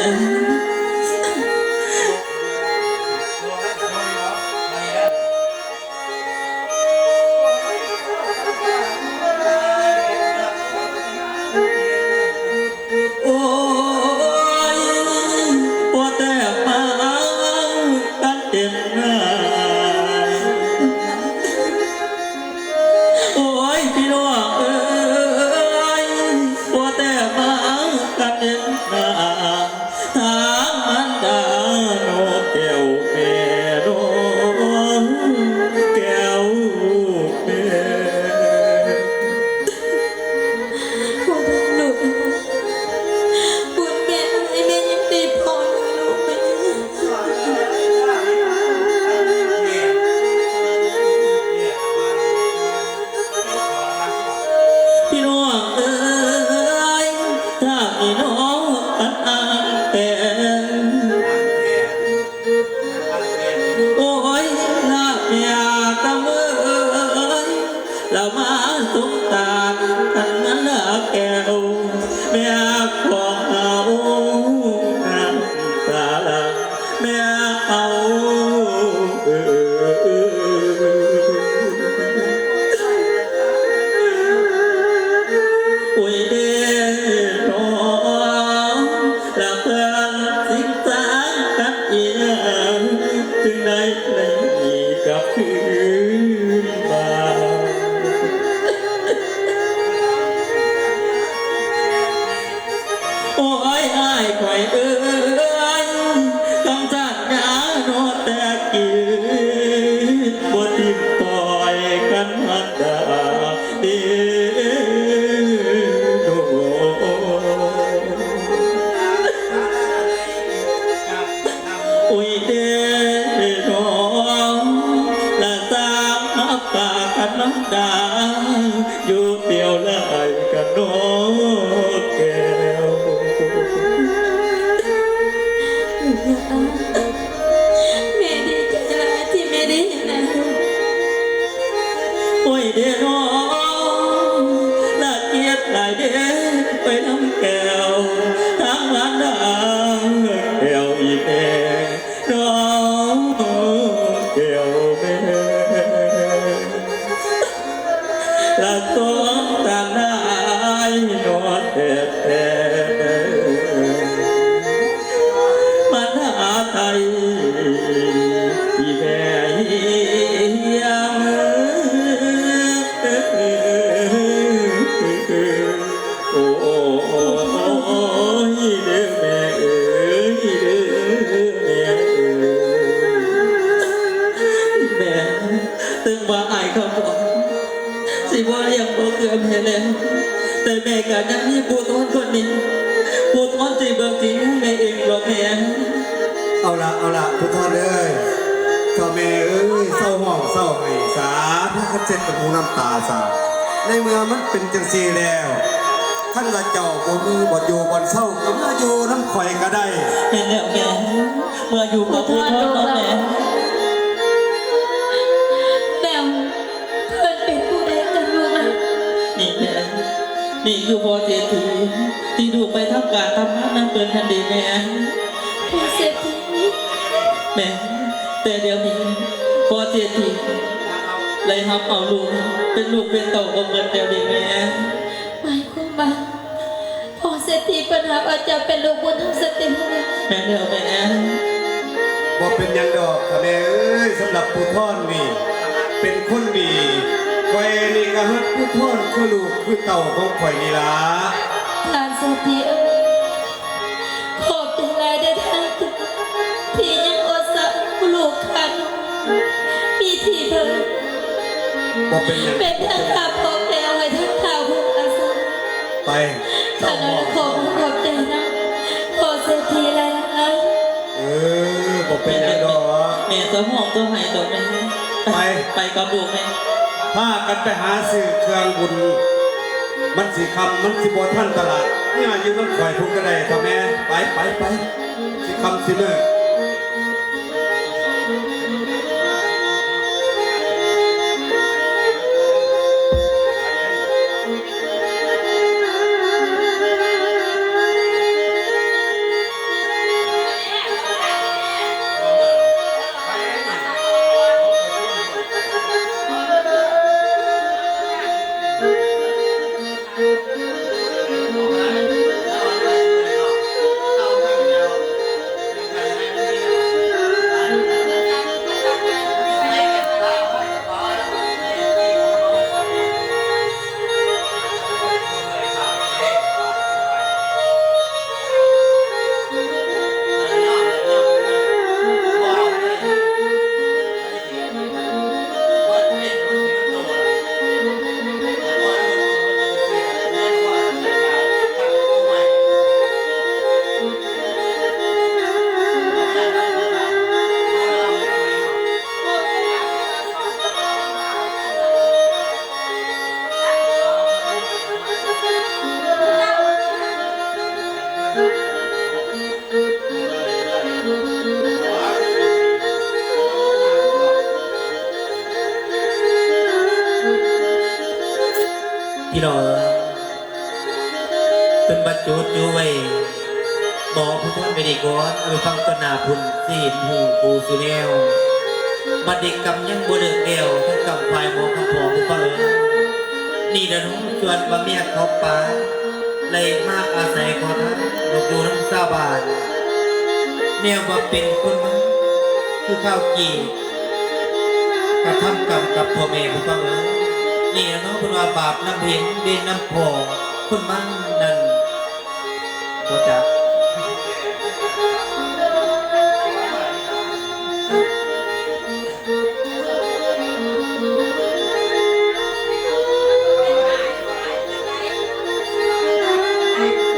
ໂອ້ຍ ພໍແຕ່ມາກັນເຕັມໜ້າ ໂອ້ຍ ພີ່ນ້ອງເອີຍ ພໍແຕ່ມາກັນເຕັມໜ້າ ທາງມານດານ້ອງແກ້ວແມ່ ນ້ອງແກ້ວແມ່ ພໍ່ເດີລູກ ບຸນແມ່ອ້າຍແມ່ຍັງໄດ້ພໍຢູ່ລູກເອີຍ ພີ່ນ້ອງເອີຍ ຖ້າມີນ້ອງອັນອ້າຍແປງ ໂອ້ຍ ລະແມ່ກຳເອີຍ ລະມາສົມຕານກັນນະລະແກ້ວ ແມ່ຂອງເຮົາ ນ້ຳຕາຫຼັ່ງ ແມ່ເຮົາເອີຍ ໂອ້ຍເດນ້ອງ ລະເພິ່ນຊິງສາກັນອີ່ຫຍັງ ຈຶ່ງໄດ້ໄປກັບຄືນມາ ໂອ້ຍ ອ້າຍຂ້ອຍເອີຍ ຄຳສັນຍານ້ອງແຕ່ກີ້ ບໍ່ຖິ້ມປ່ອຍກັນມາດາເດໂນ ໂອ້ຍເດນ້ອງ ລະສາມາປາກັນມາດາ ຢູ່ປ່ຽວຫຼາຍກັນນ້ອງແກ້ວ ແມ່ດີໃຈຫຼາຍທີ່ແມ່ໄດ້ເຫັນໜ້າ ໂອ້ຍເດນ້ອງ ລະກຽດຫຼາຍເດໄປນຳແກ້ວ ທາງບ້ານນາແກ້ວອີ່ແມ່ ນ້ອງແກ້ວແມ່ ລະສົງສານອ້າຍນ້ອງແທ້ໆ ມານາໄທ ອີ່ແມ່ຮຽງ ໂອ້ຍເດີແມ່ເອີຍ ເອົາລະ ຜູ້ທອນເອີຍ ເຖົ້າແມ່ເອີຍ ເຊົາຮ້ອງເຊົາໄຫ້ສາ ພາກັນເຊັດນ້ຳຫູນ້ຳຕາສາ. ໃນເມື່ອມັນເປັນຈັ່ງຊີ້ແລ້ວ ຄັນວ່າເຈົ້າບໍ່ມີບ່ອນຢູ່ບ່ອນເຊົາ ກໍເມືອຢູ່ນຳຂ້ອຍກໍໄດ້. ແມ່ນແລ້ວແມ່ ເມືອຢູ່ກັບຜູ້ທອນເນາະແມ່. ແມ່ ເພິ່ນເປັນຜູ້ໃດກັນລູກ? ນີ້ແມ່ ນີ້ຄືພໍ່ເສດຖີ ທີ່ລູກໄປທຳການທຳງານນຳເພິ່ນຫັ້ນເດແມ່. ພໍ່ເສດຖີ? ແມ່ນ, ແຕ່ດຽວນີ້ພໍ່ເສດຖີໄດ້ຮັບເອົາລູກເປັນລູກເປັນເຕົ້າຂອງເພິ່ນແລ້ວເດແມ່. ໝາຍຄວາມວ່າ ພໍ່ເສດຖີເພິ່ນຮັບເອົາເຈົ້າເປັນລູກບຸນທຳຊັ້ນຕິ? ແມ່ນແລ້ວແມ່. ບໍ່ເປັນຫຍັງດອກ ພໍ່ແມ່ເອີຍ, ສຳລັບຜູ້ທອນນີ້ເປັນຄົນດີ, ຂ້ອຍນີ້ກໍຮັກຜູ້ທອນຄືລູກຄືເຕົ້າຂອງຂ້ອຍນີ້ລະ. ທ່ານເສດຖີເອີຍ, ຂອບໃຈຫຼາຍເດີທ່ານ ທີ່ຍັງອຸດສາຫະເອົາລູກຂ້ານ້ອຍ ມີທີ່ເພິ່ງ ບໍ່ເປັນຫຍັງ ເປັນທັງທ່າພໍ່ແກ້ວ ໃຫ້ທັງທ່າຫົວອາໄສ. ໄປ ຂ້ານ້ອຍຂໍຂອບໃຈນຳພໍ່ເສດຖີຫຼາຍໆ. ເອີ ບໍ່ເປັນຫຍັງດອກ. ແມ່ເຊົາຮ້ອງເຊົາໄຫ້ດອກແມ່. ໄປ ໄປກັບລູກແມ່. ພາກັນໄປຫາຊື້ເຄື່ອງບຸນ, ມັນຊິຄ່ຳ ມັນຊິບໍ່ທັນຕະຫຼາດ. ເມືອຢູ່ນຳຂ້ອຍພຸ້ນກໍໄດ້ເຖາະແມ່. ໄປ ໄປ ໄປ ຊິຄ່ຳຊິມືດ. ພີ່ນ້ອງ ເພິ່ນບັດໂຈດຢູ່ໄວ້ ບອກຜູ້ທອນໄປດີກ່ອນ ເອົາໄປຟັງຕໍ່ໜ້າພຸ້ນ ຊິເຫັນຫູກູສູ່ແນວ. ບັດນີ້ກຳຍັງບໍ່ເລີກແລ້ວ ທັງກຳຄວາຍໝໍຄຳຜອງຜູ້ຟັງເອີຍ. ນີ້ລະເນາະ ສ່ວນວ່າເມຍເຂົາປ່າ ໄລ່ມາອາໄສຂໍທານ ຢູ່ນຳຊາວບ້ານ ແນວວ່າເປັນຄົນມາ ຄືຄາວກີ້ ກະທຳກຳກັບພໍ່ແມ່ຜູ້ຟັງເອີຍ. ນີ້ລະເນາະ ເພິ່ນວ່າບາບນຳເຫັນ ເວນນຳພໍ ຄົນມານັ້ນບໍ່ຈັກ.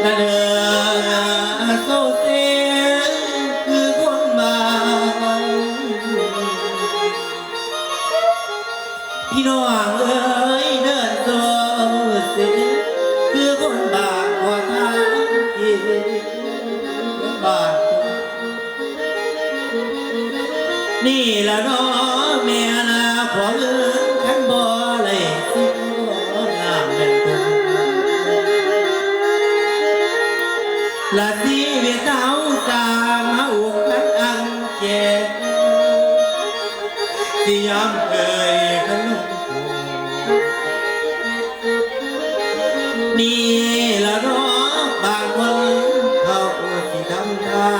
ນະເດີ ໂຊເຊ ຄືຄົນບ້າ ພີ່ນ້ອງເອີຍ ເດີ ໂຊເຊ ຄືຄົນບ້າ ບໍ່ທາງເຂດບ້ານ. ນີ້ລະເນາະແມ່ລະພໍ່ເອີຍ ຄັນບໍ່ໄດ້ຊິຂໍນ້ຳແມ່ນຕົນ ລະຊີວິດເຮົາສ້າງມາອົກຫັກອັງແກ ຊິຍອມເອີຍຄັນ ນີ້ລະເນາະ ບາງຄົນເຂົາຊິທຳທ່າ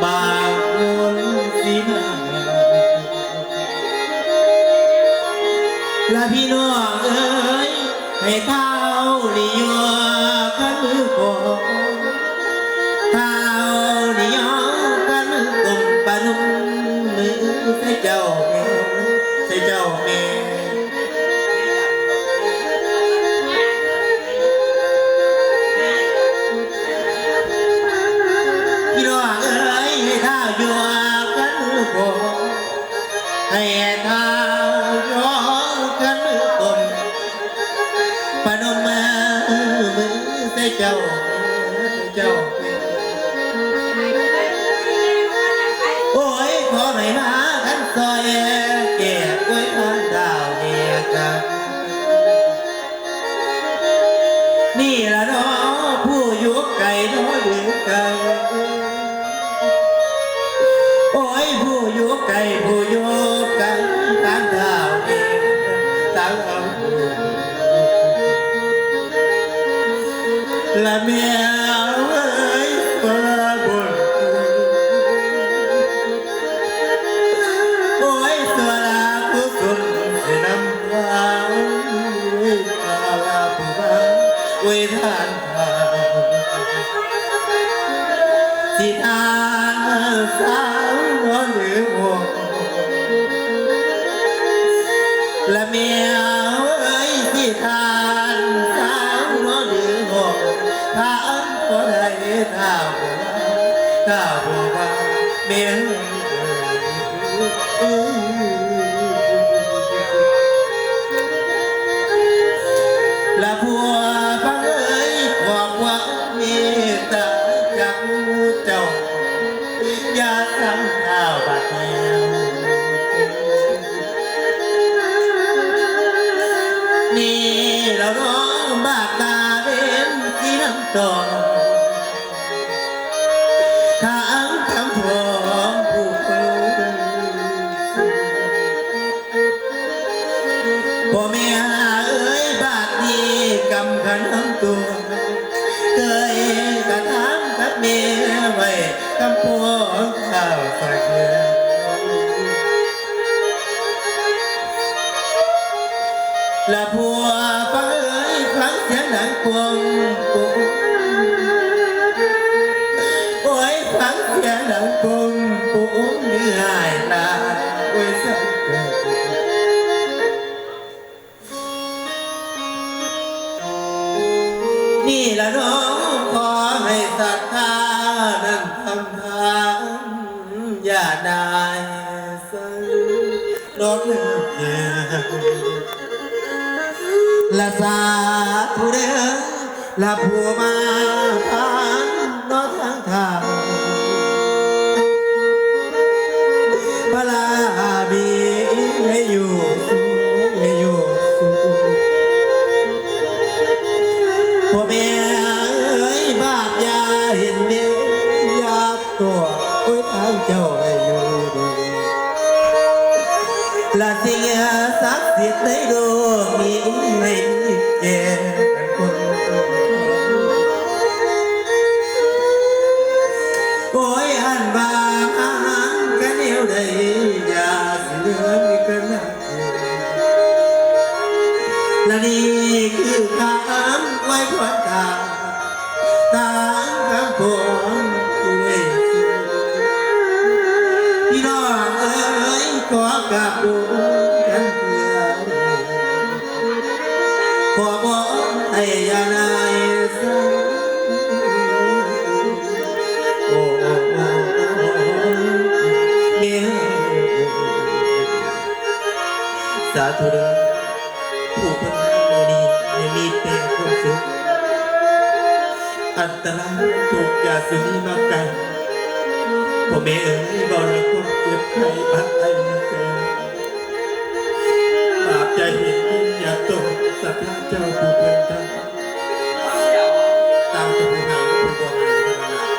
ບາງຄົນຊິໜ້າ ລະພີ່ນ້ອງເອີຍ ໃຫ້ທ້າວນີ້ຍໍຂັນມືຂໍ ທ້າວນີ້ຍໍຂັນມືກົ້ມປະນົມມືໃສ່ເຈົ້າແມ່. ຂໍໃຫ້ມາກັນຊ່ອຍແກ້ໄຂທາງດາວເມກາ ນີ້ລະເນາະ ຜູ້ຢູ່ໄກເນາະ ຫຼືໄກ ໂອ້ຍ ຜູ້ຢູ່ໄກ ຜູ້ຢູ່ໄກ ທາງດາວເມກາ ລະແມ່ເອີຍ ໂຊລະບຸນ ໂອ້ຍ ໂຊລະກຸສົນ ຊິນຳພາ ໂອ້ຍ ພາລາຜູ້ມາ ໂອ້ຍ ທ່ານ ຊິທ່ານສາວນອນຫຼືຫົກ ລະແມ່ເອີຍ ຊິທ່ານສາວນອນຫຼືຫົກ ທ່ານບໍ່ໄດ້ ຖ້າບໍ່ວ່າ ຖ້າບໍ່ວ່າແມ່ ລະຜົວຟັງເອີຍ ຂໍຄວາມເມດຕາຈາກໝູ່ເຈົ້າ ຢ່າສັ່ງຂ້າບາດດຽວ ນີ້ລະເນາະ ບາດຕາເວັນສີນ້ຳຕອງ ທາງຄຳພ້ອງຜູ້ເຄີຍ ພໍ່ແມ່ເອີຍ ບາດນີ້ກຳຂະນຳຕົວ ເຄີຍກະຖາມກັບແມ່ໄວ້ ຄຳພ້ອງຂ້າວສາເກືອ ລະຜົວຟັງເອີຍ ຟັງສຽງດັງໂປ່ງໂປ່ງ ໂອ້ຍ ຟັງສຽງດັງໂປ່ງໂປ່ງ ເອີຍ ອ້າຍຕາ ໂອ້ຍ ສັງເກີດ ນີ້ລະເນາະ ຂໍໃຫ້ສັດທານັ້ນທຳທານ ຢ່ານາຍ ດອກເດີ ລະສາທຸເດີ ລະຜູ້ມາຜ່ານເນາະທາງທາງ ພະລາມີໃຫ້ຢູ່ສຸກ ໃຫ້ຢູ່ສຸກ ພໍ່ແມ່ເອີຍ ບາບຢ່າເຫັນເມ ຢ່າ ຕົວະ ໂອ້ຍ ທາງເຈົ້າໃຫ້ຢູ່ດີ ລະສິ່ງສັກສິດໃນໂລກນີ້ໃຫ້ແກ່ກັນຄົນ ໂອ້ຍ ອັນວ່າມັນກະແນວໃດ ຢ່າຊິເດີນກັນນະ ລະນີ້ຄືຄຳອວຍພອນຕາ ຕາມຄຳພອນທີ່ໄດ້ ພີ່ນ້ອງເອີຍ ຂໍກາບບຸນກັນເທື່ອ ຂໍພອນໃຫ້ຍານາຍສັງ ໂອ້ ແມ່ ສາທຸເດີ ຜູ້ເພິ່ນມາມື້ນີ້ໃຫ້ມີແຕ່ຄວາມສຸກ ອັນຕະລາຍທຸກຢ່າສູ່ມີມາໃກ້ ພໍ່ແມ່ເອີຍ ເວົ້າແລ້ວຄວາມເຈັບໄຂ້ບາດໄອເກີນ ບາບຢ່າເຫັນ ຢ່າຕົງສັດທາເຈົ້າຜູ້ເພິ່ນທັກ ຕ່າງແຕ່ຜູ້ໃຫ້ຜູ້ບໍ່ໃຫ້ເທົ່ານັ້ນລະ.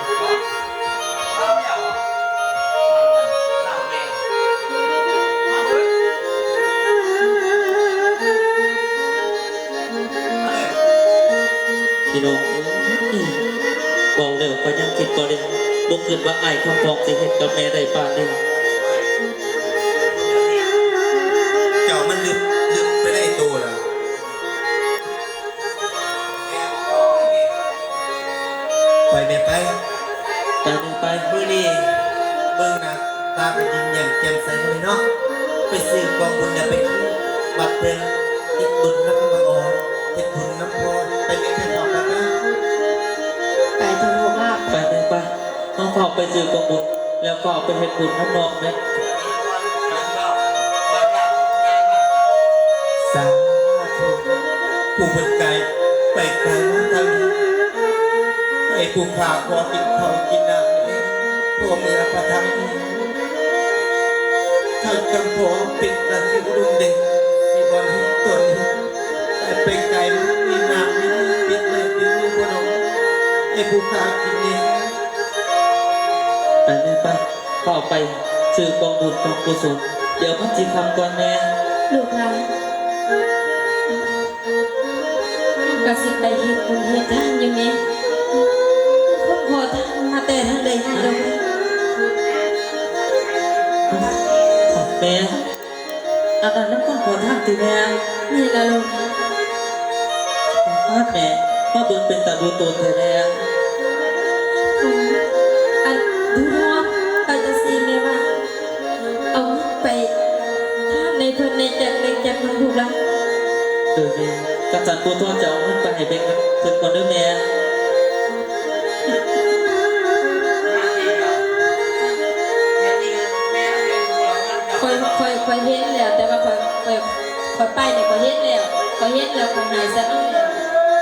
ພີ່ນ້ອງເອີຍ ເວົ້າແລ້ວຂ້ອຍຍັງຄິດບໍ່ໄດ້ ບໍ່ຄິດວ່າອ້າຍຄຳປອງຊິເຮັດກັບແມ່ໄດ້ປານນີ້. ເຈົ້າມັນລຶບ ລຶບໄປໃນໂຕລະ. ໄປແມ່ໄປ ໄປແມ່ໄປ ມື້ນີ້ເບິ່ງໜ້າຕາກະຍິ້ມແຍ້ມແຈ່ມໃສເລີຍເນາະ ໄປຊື້ກອງບຸນແລ້ວໄປຄືນວັດເພິ່ນ ເຮັດບຸນນຳບັກອອກ ເຮັດບຸນນຳພໍ່ ໄປແມ່ໄປເຂົ້າໄປ ໄປເຖາະລູກ ໄປແມ່ໄປ ເຮົາເຂົ້າໄປຊື້ກອງບຸນ ແລ້ວກໍເອົາໄປເຮັດບຸນນຳນ້ອງແມ່. ສາທຸ ຜູ້ເພິ່ນໄກ ໄປໄກມາທາງນີ້ ໃຫ້ຜູ້ຂ້າຂໍກິນເຂົ້າກິນນ້ຳແດ່ ພໍ່ເມືອພະທຳ. ເຈົ້າຈຳພອງເປັນກະສິອຸດົມເດ ຊິບ່ອນເຮັດຕົນນີ້ ໄປໄກ ມັນມີນ້ຳມີມື ປິດໄມ້ປິດມືບໍ່ນ້ອງ ໃຫ້ຜູ້ຂ້າກິນແດ່. ໄປແມ່ໄປ ເຝົ້າໄປຊື້ກອງບຸນກອງກຸສົນ ດຽວມັນຊິຄ່ຳກ່ອນແມ່. ລູກຫຼານ ກະຊິໄປເຮັດບຸນເຮັດທານຢູ່ແມ່ ຄົນຂໍທານມາແຕ່ທາງໃດທາງດອກ. ແມ່ ອັນນັ້ນມັນຄົນຂໍທານຕິແມ່? ແມ່ນລະລູກ. ປາດແມ່ ມາເບິ່ງເປັນຕາດູຕົນແທ້ແມ່. ອັນ ບຸນທອນ ເອົາຈັ່ງຊີ້ແມ່ວ່າ ເອົາເງິນໄປທານໃຫ້ເພິ່ນແດ່ຈັກເລັກຈັກນ້ອຍລູກຫຼານ. ໂດຍແມ່ ກະສັນບຸນທອນຈະເອົາເງິນໄປໃຫ້ແບ່ງເພິ່ນກ່ອນເດີແມ່. ຂ້ອຍ ຂ້ອຍ ຂ້ອຍເຫັນແລ້ວ ແຕ່ວ່າຂ້ອຍ ຂ້ອຍ ຂ້ອຍໄປນີ້ ຂ້ອຍເຫັນແລ້ວ ຂ້ອຍເຫັນແລ້ວ ຂ້ອຍຫາຍສະໜ້ອຍແລ້ວ.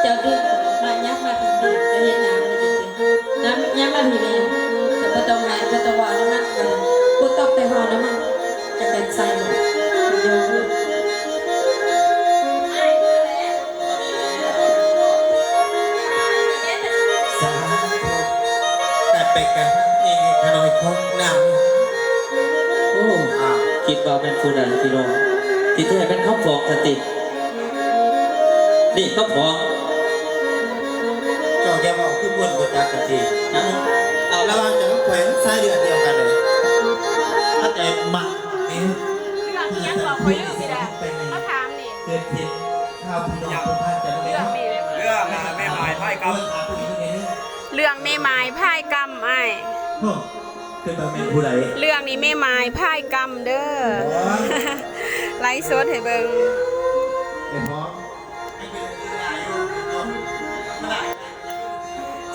ເຈົ້າດຶງອອກມາ ຍັບມາພີ້ ເຈົ້າເຫັນໜ້າມັນຈັ່ງຊີ້ ນຳ ຍັບມາພີ້ແມ່. ເຈົ້າບໍ່ຕ້ອງໃຫ້ ບໍ່ຕ້ອງເວົ້ານຳມັນ ບໍ່ຕ້ອງໄປເວົ້ານຳມັນ ຈະໄປໃສ່ ສາທຸ ແຕ່ໄປກະເອງຂະນ້ອຍຂອງນາງ. ໂອ້ ຄິດວ່າແມ່ນຜູ້ໃດພີ່ນ້ອງ ທີ່ແທ້ແມ່ນຄຳພອງຊັ້ນຕິ. ນີ້ຄຳພອງ ເຈົ້າຢ່າເວົ້າຄືຄົນບໍ່ຈັກກັນຕິ. ເອົາ ລະຫວ່າງເຈົ້າກັບຂ້ອຍມັນສາຍເລືອດດຽວກັນເລີຍ ມາແຕ່ໝາກນີ້. ເລື່ອງອີ່ຫຍັງກໍຂ້ອຍລືມໄປແລ້ວ ມາຖາມນີ້ ເກີດເຫັນຂ່າວພີ່ນ້ອງຜູ້ພານກັນເນາະ. ເລື່ອງແມ່ໝາຍພາຍກຳ ເລື່ອງແມ່ໝາຍພາຍກຳອ້າຍ. ເອີ ເປັນຕາແມ່ນຜູ້ໃດ? ເລື່ອງນີ້ແມ່ໝາຍພາຍກຳເດີ. ອໍ ໄລສົດໃຫ້ເບິ່ງ ໄອ້ພອງ.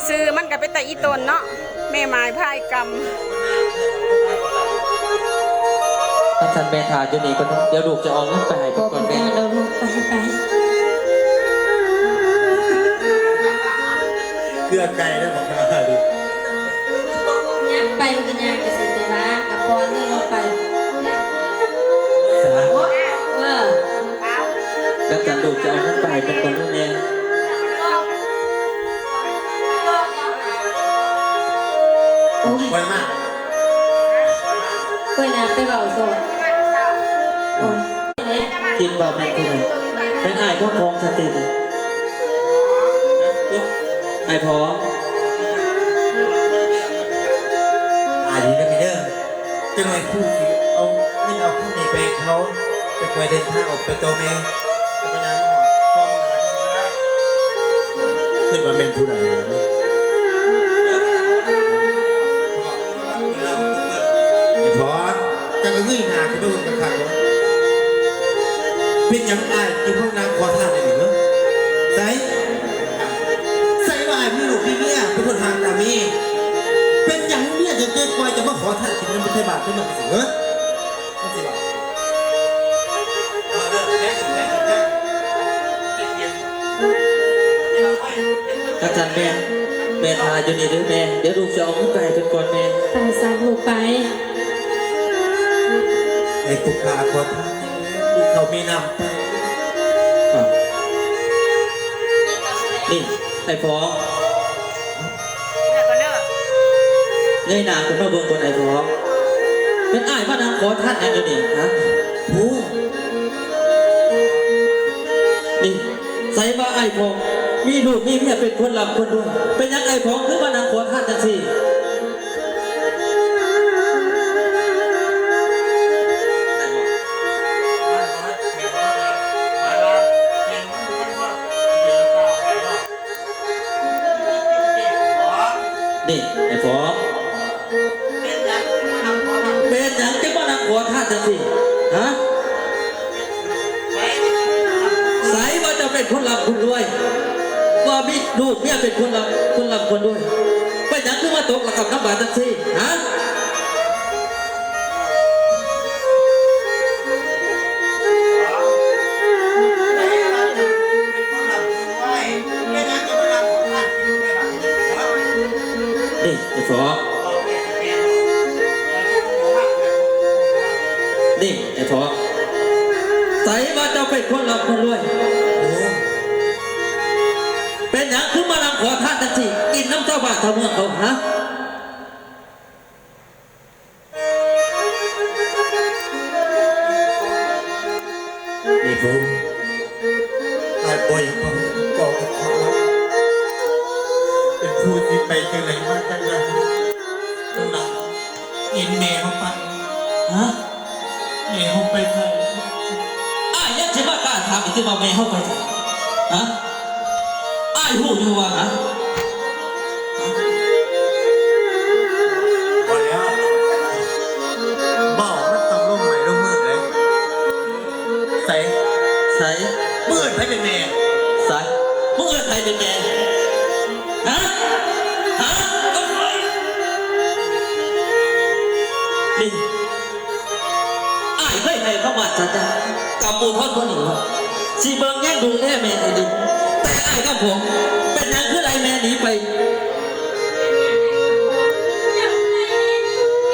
ຊື່ມັນກະເປັນຕາອີ່ຕົນເນາະ ແມ່ໝາຍພາຍກຳ. ຄັນຊັ້ນແມ່ຖ້າຢູ່ນີ້ກ່ອນເນາະ ດຽວລູກຈະເອົາເງິນໄປໃຫ້ເພິ່ນກ່ອນແມ່. ບໍ່ເປັນຫຍັງດອກລູກ ໄປ ໄປ. ເກືອໄກ່ໄດ້ບໍ່? ຍ່າງໄປກະຍ່າງໄປ ຊິໄປວ່າກະປ່ອຍເດີ ລົງໄປ. ສາ ເອີ ແລ້ວຈັ່ງລູກຈະເອົາເງິນໄປໃຫ້ເພິ່ນກ່ອນເດີແມ່. ໂອ້ຍ ໄປມາ ໄປນາ ໄປເວົ້າໂຊດ. ໂອ້ຍ ຄິດວ່າແມ່ນຜູ້ໃດ? ແມ່ນອ້າຍຂອງພອງສະຕິ ອ້າຍພອງ. ອາ ດີເດີແມ່ເດີ. ຈັກໜ້ອຍຄູຊິເອົາເງິນເອົາຄຳນີ້ໄປໃຫ້ເຂົາ ແຕ່ຂ້ອຍເດີນທາງອອກໄປຕໍ່ແມ່. ຄິດວ່າແມ່ນຜູ້ໃດ? ໄອ້ພອງ ເຈົ້າກະເງີຍໜ້າຂຶ້ນມາເບິ່ງຄັກໆ ເປັນຫຍັງອ້າຍຈຶ່ງມານັ່ງຂໍທານຢູ່ນີ້ເນາະ? ໃສ ໃສວ່າອ້າຍມີລູກມີເມຍ ເປັນຄົນຫາງຕາມີ ເປັນຫຍັງເມຍຈຶ່ງເກີດປ່ອຍຈະມາຂໍທານກິນເງິນໄທບ້ານໄທເມືອງຈັ່ງຊີ້ເນາະ? ມັນຊິວ່າ ຄັນຊັ້ນແມ່ ແມ່ຖ້າຢູ່ນີ້ເດີແມ່ ດຽວລູກຈະເອົາເງິນໄປໃຫ້ເພິ່ນກ່ອນແມ່. ໄປສາລູກໄປ. ໃຫ້ຜູ້ຂ້າຂໍທານ ມີເຂົ້າມີນ້ຳໄປ. ນີ້ ໄອ້ພອງ ເງີຍໜ້າຂຶ້ນມາເບິ່ງກ່ອນໄອ້ພອງ. ແມ່ນອ້າຍມານັ່ງຂໍທານຫຍັງຢູ່ນີ້ ຮະ? ໂອ້ ນີ້ ໃສວ່າອ້າຍພອງມີລູກມີເມຍເປັນຄົນລ່ຳຄົນລວຍ ເປັນຫຍັງອ້າຍພອງຄືມານັ່ງຂໍທານຈັ່ງຊີ້? ນີ້ ໄອ້ພອງ ເປັນຫຍັງຈຶ່ງມານັ່ງຂໍທານຈັ່ງຊີ້ ຮະ? ໃສວ່າເຈົ້າເປັນຄົນລ່ຳຄົນລວຍ ວ່າມີລູກເມຍເປັນຄົນລ່ຳ ຄົນລ່ຳຄົນລວຍ ເປັນຫຍັງຄືມາຕົກລະກຳລຳບາກຈັ່ງຊີ້ ຮະ? ນີ້ ໄອ້ສອງ ນີ້ໄອ້ທອງ ໃສວ່າເຈົ້າເປັນຄົນລ່ຳຄົນລວຍ? ໂອ້ ເປັນຫຍັງຄືມານັ່ງຂໍທານຈັ່ງຊີ້ ກິນນຳຊາວບ້ານຊາວເມືອງເຂົາ ຮະ? ນີ້ຜູ້ ອ້າຍບໍ່ຢາກເວົ້າ ເຈົ້າກໍຂໍລະ ເປັນຜູ້ທີ່ໄປຈັ່ງໃດມາຈັ່ງໃດ ເຫັນແມ່ເຮົາປະ ຮະ? ແມ່ເຮົາໄປໃສ? ອ້າຍຍັງຊິມາກ້າຖາມອີກຕິວ່າແມ່ເຮົາໄປໃສ? ຮະ? ອ້າຍຮູ້ຢູ່ວ່າ ຮະ? ພໍແລ້ວ ເວົ້າມັນຕ້ອງລົງໄມ້ລົງມືເດ້. ໃສ ໃສ ມຶງເອີ້ນໃຜເປັນແມ່? ໃສ ມຶງເອີ້ນໃຜເປັນແມ່? ຮະ? ຮະ? ນີ້ ອ້າຍເຄີຍໃຫ້ຄຳໝັ້ນສັນຍາກັບໝູ່ທອນຄົນນີ້ວ່າ ຊິເບິ່ງແຍງດູແລແມ່ໃຫ້ດີ, ແຕ່ອ້າຍກັບຜົມ ເປັນຫຍັງຄືໄລ່ແມ່ໜີໄປ?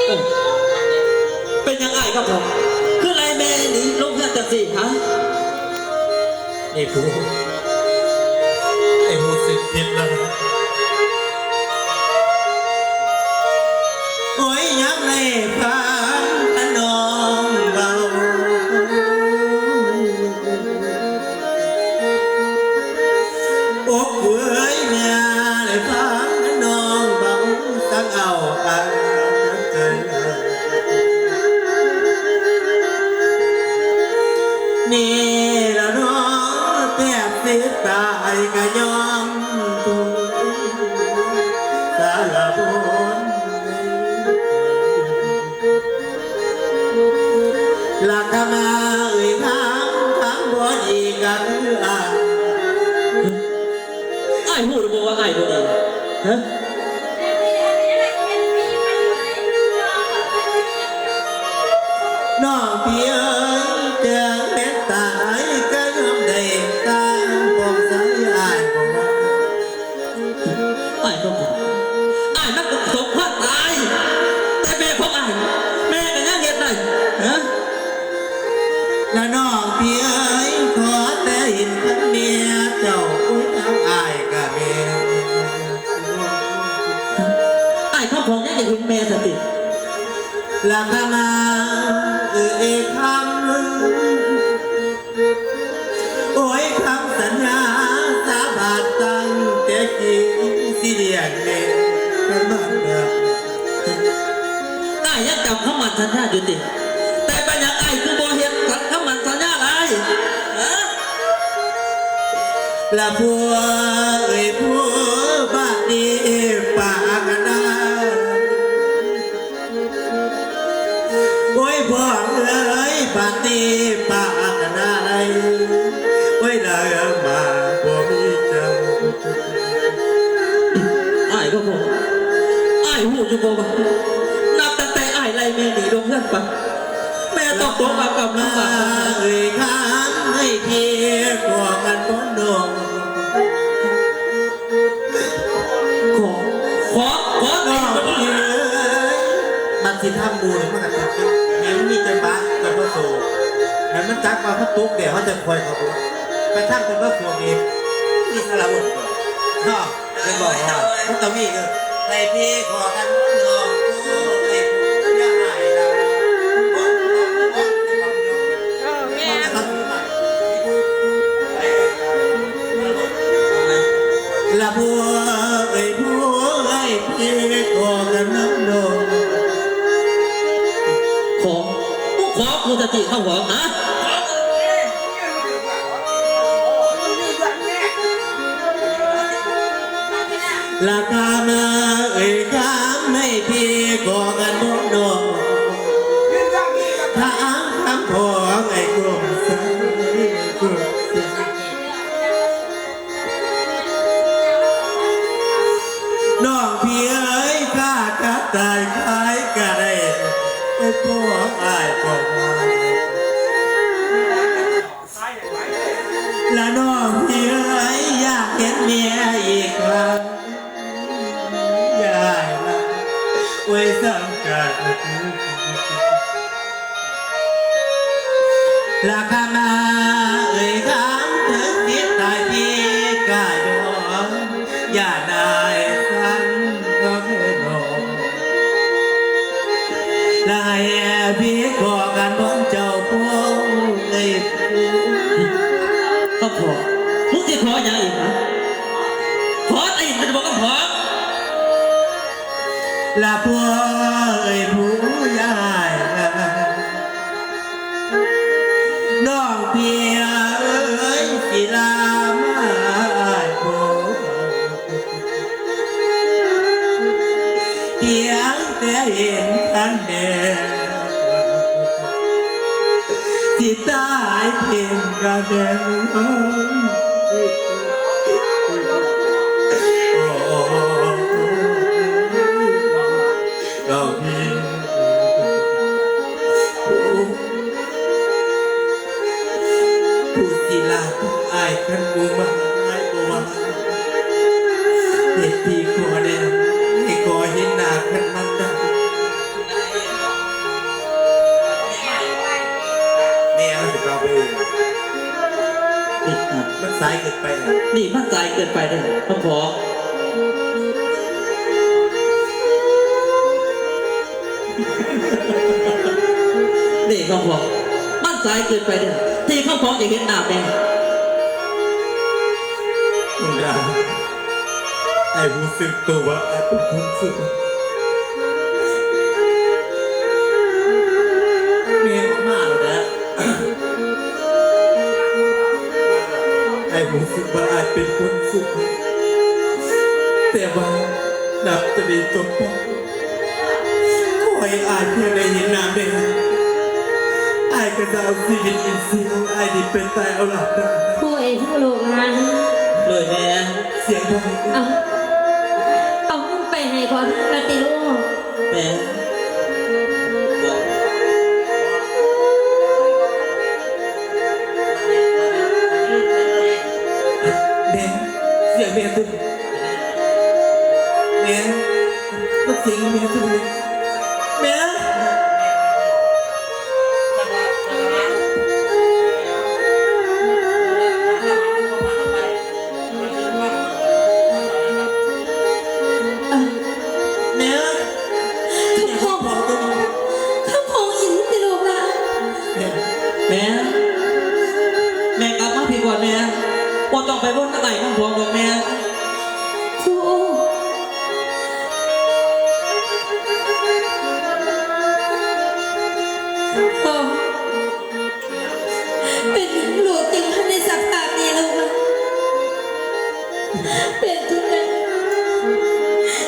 ເອີ ເປັນຫຍັງອ້າຍກັບຜົມ ຄືໄລ່ແມ່ໜີລົງເຮືອນຈັ່ງຊີ້ ຮະ? ນີ້ຜູ້ ອ້າຍຮູ້ສຶກຜິດແລ້ວນະ. ໂອ້ຍ ຍາມໃດຟັງຂະນ້ອງເວົ້າ ອົກເອີຍ ເມື່ອໄດ້ຟັງຂະນ້ອງເວົ້າ ສັງເອົາອາຍເກີນ ນີ້ລະເນາະ ແປດສິບປາຍກະຍອມທຸກສາລະບົນ ລະກະມາເອີຍ ຄຳ ຄຳບໍ່ດີກະຄືອາຍ. ອ້າຍຮູ້ຫຼືບໍ່ວ່າອ້າຍບໍ່ດີ? ຮະ? ນ້ອງພີ່ເອີຍ ເຖິງແມ່ນຕາຍກະຍອມໄດ້ຕາຍ ພວກຊາຍອ້າຍບໍ່ວ່າ. ອ້າຍບໍ່ ອ້າຍມັນກໍສົມຄວນຕາຍ ແຕ່ແມ່ຂອງອ້າຍ ແມ່ກໍຍັງເຮັດໄດ້ ຮະ? ລະນ້ອງພີ່ເອີຍ ຂໍແຕ່ເຫັນຄັນແມ່ເຈົ້າ ໂອ້ຍ ທາງອ້າຍກະແມ່ນ ອ້າຍຄຳຜອງຍັງຢາກເຫັນແມ່ຊະຕິ? ລະກະມາເອີຍ ຄຳ ໂອ້ຍ ຄຳສັນຍາສາບານຕັ້ງແຕ່ກີ້ ຊິລ້ຽງແມ່ ອ້າຍຍັງຈຳຄຳໝັ້ນສັນຍາຢູ່ຕິ? ແຕ່ເປັນຫຍັງອ້າຍຄືບໍ່ເຮັດຕາມຄຳໝັ້ນສັນຍາລະອ້າຍ? ລະຜົວເອີຍຜົວ ບາດນີ້ປາກນາ ໂອ້ຍ ພໍ່ເອີຍ ບາດນີ້ປາກນາໄລ ໂອ້ຍ ລະມາບໍ່ມີເຈົ້າ. ອ້າຍກໍບໍ່ ອ້າຍຮູ້ຢູ່ບໍ່ວ່າ ນັບຕັ້ງແຕ່ອ້າຍໄລ່ແມ່ໜີລົງເຮືອນໄປ ແມ່ຕ້ອງຕົກອັບກຳລຳບາກ ເອີຍ ຄຳໃຫ້ເພຍ ຂໍກັນບໍ່ນ້ອງ ຂໍ ຂໍ ຂໍໜ້ອງເອີຍ ມັນຊິທຳບຸນ ມັນກໍຕ້ອງ ໃຫ້ມັນມີຈັງຫວະ ຈະບໍ່ໂສ ໃຫ້ມັນຈັກວ່າມັນຕົກແລ້ວ ເຮົາຈະຄ່ອຍເຂົ້າໄປທາງຕົກແລ້ວ ພວກນີ້ມີສາລະບົນເນາະ ແມ່ນບໍ່? ມັນຕ້ອງມີ ເອີ ໃຫ້ເພຍ ຂໍກັນນ້ອງ ໂອ້ ໃຫ້ຜູ້ຢ່າອ້າຍດາ ເອີ ແມ່ນ ລະຜົວເອີຍຜົວເອີຍ ເພຍຂໍກັນນຳນ້ອງ ຂໍ ມຶງຂໍກູສະຕິເຮົາຫວາ ຮະ? ລະກະມາເອີຍ ຄຳໃຫ້ເພຍຂໍກັນນຳນ້ອງ ທາງຄຳຂອງໄອ້ກົມໃສ ກົມໃສ ນ້ອງພີ່ເອີຍ ຂ້າກະຕາຍຂາຍກະໄດ້ ໄປພໍອ້າຍພໍມາ ລະນ້ອງພີ່ເອີຍ ຢາກເຫັນແມ່ອີກຄັ້ງ ຢ່າລະ ໂອ້ຍ ສັງການ ໂອ້ຍ ໂອ້ຍ ໂອ້ຍ. ລະຄະມາເອີຍຄຳເຖິງສິດຕາຍທີ່ກະຍອມ ຢ່ານາຍສັນກໍເຄີຍນອນ ລະໃຫ້ພີ່ຂໍການບອນເຈົ້າຜູ້ເອີຍ ຄຳພ້ອງ ມຶງຊິຂໍຫຍັງອີກຫະ? ຂໍໄດ້ຍິນແມ່ນບໍ່ຄຳພ້ອງ? ລະພໍ່ເອີຍຜູ້ໃຫຍ່ ນ້ອງເພຍເອີຍ ຊິລາມາອ້າຍພໍ່ ພຽງແຕ່ເຫັນຄັນແມ່ ຊິຕາຍເປັນກະແມ່ນ ດອກເພຍ ຜູ້ຊິລາກັບອ້າຍ ຄັນບໍ່ມາອ້າຍບໍ່ວ່າ ເຮັດທີ່ຂໍແດ່ ໃຫ້ຂໍເຫັນໜ້າຄັນມັນໄດ້ ແມ່ມັນຊິເຂົ້າໄປເອງ ນີ້ ມັນສາຍເກີນໄປແລ້ວ ນີ້ມັນສາຍເກີນໄປເດ້ ຄຳພ້ອງ. ເດ້ຄຳພ້ອງ ມັນສາຍເກີນໄປເດ້ ທີ່ຄຳພ້ອງຈະເຫັນໜ້າແມ່. ດວງດາວ ອ້າຍຮູ້ສຶກໂຕວ່າອ້າຍເປັນຄົນຊົ່ວ ແມ່ອອກມາແລ້ວ. ອ້າຍຮູ້ສຶກວ່າອ້າຍເປັນຄົນຊົ່ວ ແຕ່ວ່ານັບແຕ່ນີ້ຕໍ່ໄປ ຂໍໃຫ້ອ້າຍພຽງໄດ້ເຫັນໜ້າແມ່ ອ້າຍກໍຈະເອົາຊີວິດອີກຊີວິດອ້າຍນີ້ໄປຕາຍເອົາຫຼານນຳ. ຜູ້ເອີຍ ລູກຫຼານ ໂດຍແມ່ ສຽງໃດ ເອົາ ເອົາເງິນໄປໃຫ້ພໍ່ນາງລະຕິລູກ. ແມ່ ແມ່ ສຽງແມ່ຕົວນີ້ ແມ່ ມັນສຽງອີ່ແມ່ຕົວນີ້ ແມ່. ແມ່ ຄຳພ້ອງ ຄຳພ້ອງອີ່ຫຼີຕິລູກຫຼານ? ແມ່ ແມ່ ແມ່ກັບມາພີ້ກ່ອນແມ່ ບໍ່ຕ້ອງໄປວົນນຳອ້າຍຄຳພ້ອງດອກແມ່. ພໍ່ ພໍ່ ເປັນຫຍັງລູກຈຶ່ງມາໃນສະພາບນີ້ລູກ? ເປັນຈັ່ງໃດ?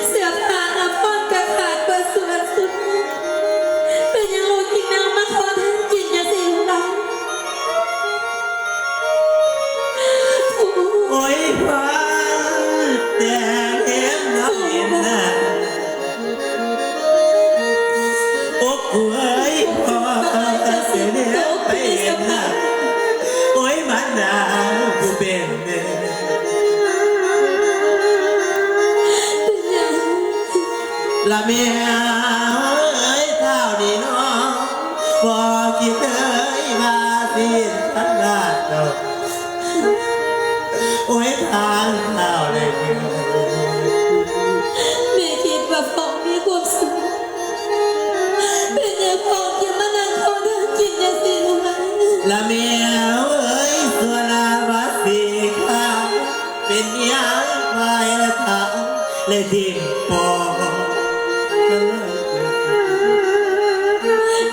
ເສື້ອຜ້າອາພອນກໍຂາດເບິດສູ່ອັນສູ່ໜຶ່ງ ເປັນຫຍັງລູກຈຶ່ງນັ່ງມາຂໍທານກິນຈັ່ງຊີ້ລູກຫຼານ? ໂອ້ຍ ພໍ່ ແຕ່ເຫັນນ້ອງເຫັນໜ້າ ໂອ້ ໂອ້ຍ ພໍ່ ເສຍແລ້ວໄປເຫັນໜ້າ ໂອ້ຍ ມານດາຜູ້ເປັນແມ່ ເປັນຫຍັງ? ລະແມ່ເອີຍ ຄາວນີ້ນ້ອງ ບໍ່ຄິດເລີຍວ່າຊິເປັນຂະໜາດເຈົ້າ ໂອ້ຍ ທ່ານທ້າວໄດ້ເມືອ ແມ່ຄິດວ່າພໍ່ມີຄວາມສຸກ ເປັນຫຍັງພໍ່ຈຶ່ງມານັ່ງຂໍທານກິນຈັ່ງຊີ້ລະ? ລະແມ່ເອີຍ ຊົ່ວລາວາສີຂ້າ ເປັນຫຍັງພາຍລະທາງ ແລະຖິ້ມປ່ອງ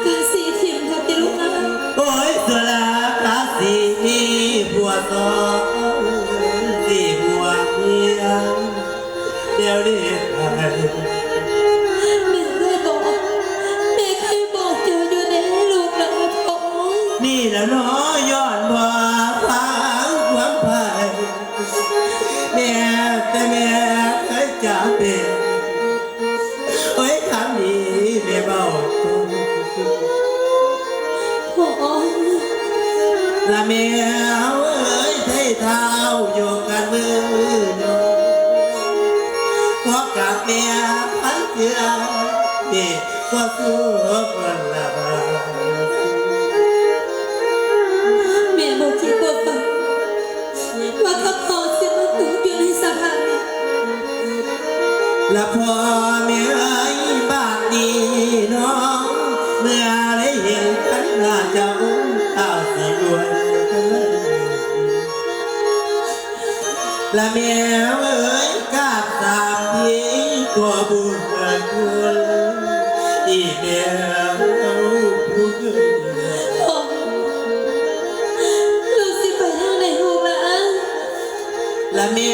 ກະຊິຖິ້ມເຂົາຕິລູກ? ໂອ້ຍ ຊົ່ວລາວາສີມີຜົວສອງ ຊິບວກເມຍ ແນວນີ້ໄປ ແມ່ເຄີຍບອກ ແມ່ເຄີຍບອກເຈົ້າຢູ່ເດ້ລູກຫຼານເອີຍ. ນີ້ລະເນາະ ຍ້ອນບໍ່ຟັງຄວາມໃຜ ແມ່ ແຕ່ແມ່ເຄີຍຈຳເປັນ ໂອ້ຍ ຄຳນີ້ແມ່ເວົ້າ ພໍ່ ລະແມ່ເອີຍ ໄທທ້າວຢູ່ກັນມື້ຍອມ ພໍກັບແມ່ພັນເທື່ອ ເດັກກໍສູ້ຄົນລະບາດ. ເຈົ້າເອົາສິລວຍ ລະແມ່ເອີຍ ກາບສາມທີກໍບໍ່ເກີດຄຸນ ອີແມ່ເອີຍ ລູກຊິໄປທາງໃດລູກຫຼ້າ? ລະແມ່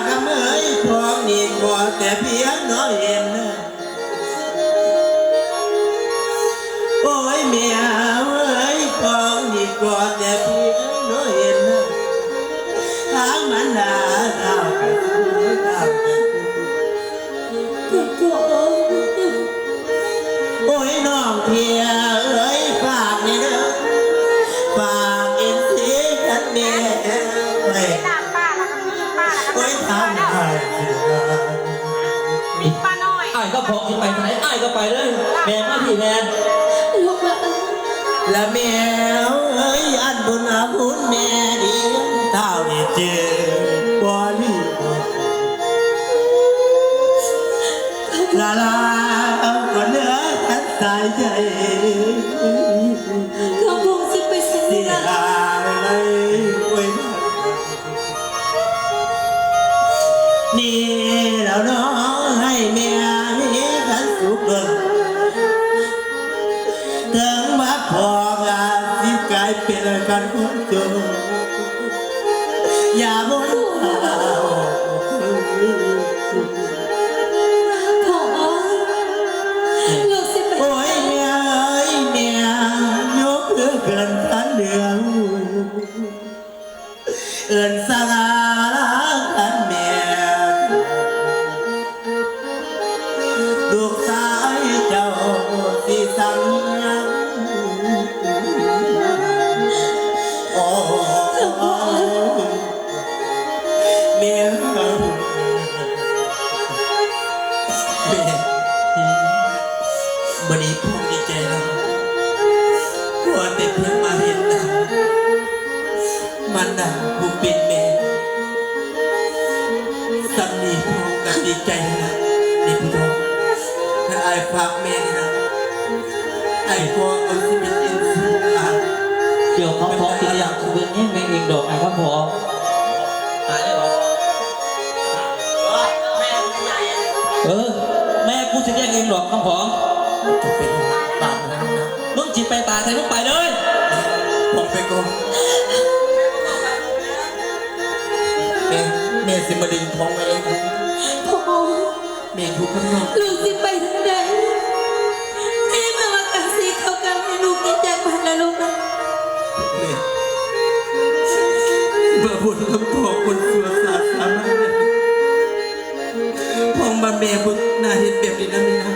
ຄຳເອີຍ ພວກນີ້ກໍແຕ່ພຽງນ້ອຍເຫັນ ໂອ້ຍແມ່ເອີຍ ພວກນີ້ກໍແຕ່ພຽງນ້ອຍເຫັນ ທາງມານດາເຖົ້າກະສູເຖົ້າກະສູ ໂອ້ຍນ້ອງເພຍເອີຍ ຝາກແດ່ເດີ ຝາກເອັຟຊີກັບແມ່ເອີຍ ໂອ້ຍທາງອ້າຍຊິລາ ມີປ້ານ້ອຍ ອ້າຍກັບພໍ່ຊິໄປທາງໃດ ອ້າຍກໍໄປເລີຍ ແມ່ມາພີ້ແມ່ ລະແມ່ເອີຍ ອັນບຸນອາຄຸນແມ່ດຽງ ທ້າວນີ້ເຈີບໍ່ລືມ ລາລາ ຄົນເດີ ຄັນສາຍໃຈ ຂ້າພວກຊິໄປໃສລະ ເອີຍ ນີ້ແລ້ວເນາະ ໃຫ້ແມ່ມີຄວາມສຸກດົນ ເຖິງວ່າພໍ່ອາດຊິກາຍເປັນຄົນຈົນ ຢ່າບໍ່ ພໍ່ ລູກຊິໄປ ໂອ້ຍແມ່ເອີຍ ແມ່ ຍົກມືເກີນພັນເດືອນ ເອີ້ນສາລາລາຄັນແມ່ ລູກຊາຍເຈົ້າຊິສັງຫານ ໂອ້ ແມ່ເອີຍ ແມ່ ມື້ນີ້ພໍ່ດີໃຈຫຼາຍ ພໍ່ແຕ່ພຽງມາເຫັນໜ້າ ມານດາຜູ້ເປັນແມ່ ສ່ຳນີ້ພໍ່ກໍດີໃຈແລ້ວນະ ນີ້ຜູ້ທອງ ຖ້າອ້າຍຝາກແມ່ນີ້ນະ ອ້າຍຂໍເອົາຊີວິດເອັນຊີຫຼານ ດຽວຄຳພອງຊິລ້ຽງຊີວິດແມ່ເອງດອກ ອ້າຍຄຳພອງ ຕາຍແລ້ວເບາະ? ເອີ ແມ່ກູຊິລ້ຽງເອງດອກຄຳພອງ ເປັນບາບນັ້ນນະ ມຶງຊິໄປຕາຍໃສ ມຶງໄປເລີຍ ພອງໄປກ່ອນ ແມ່ ແມ່ຊິມາດຶງພອງໄວ້ເອງ ພອງ ແມ່ຢູ່ຂ້າງນອກ ລູກຊິໄປທາງໃດ? ແມ່ມາວ່າກາຊິເຂົ້າກັນໃຫ້ລູກດີໃຈກ່ອນນະລູກນະ ແມ່ ມາບົນນຳພໍ່ຄົນຊົ່ວຊາດສາມັນ ພອງວ່າແມ່ບໍ່ໜ້າເຮັດແບບນີ້ນະແມ່ນະ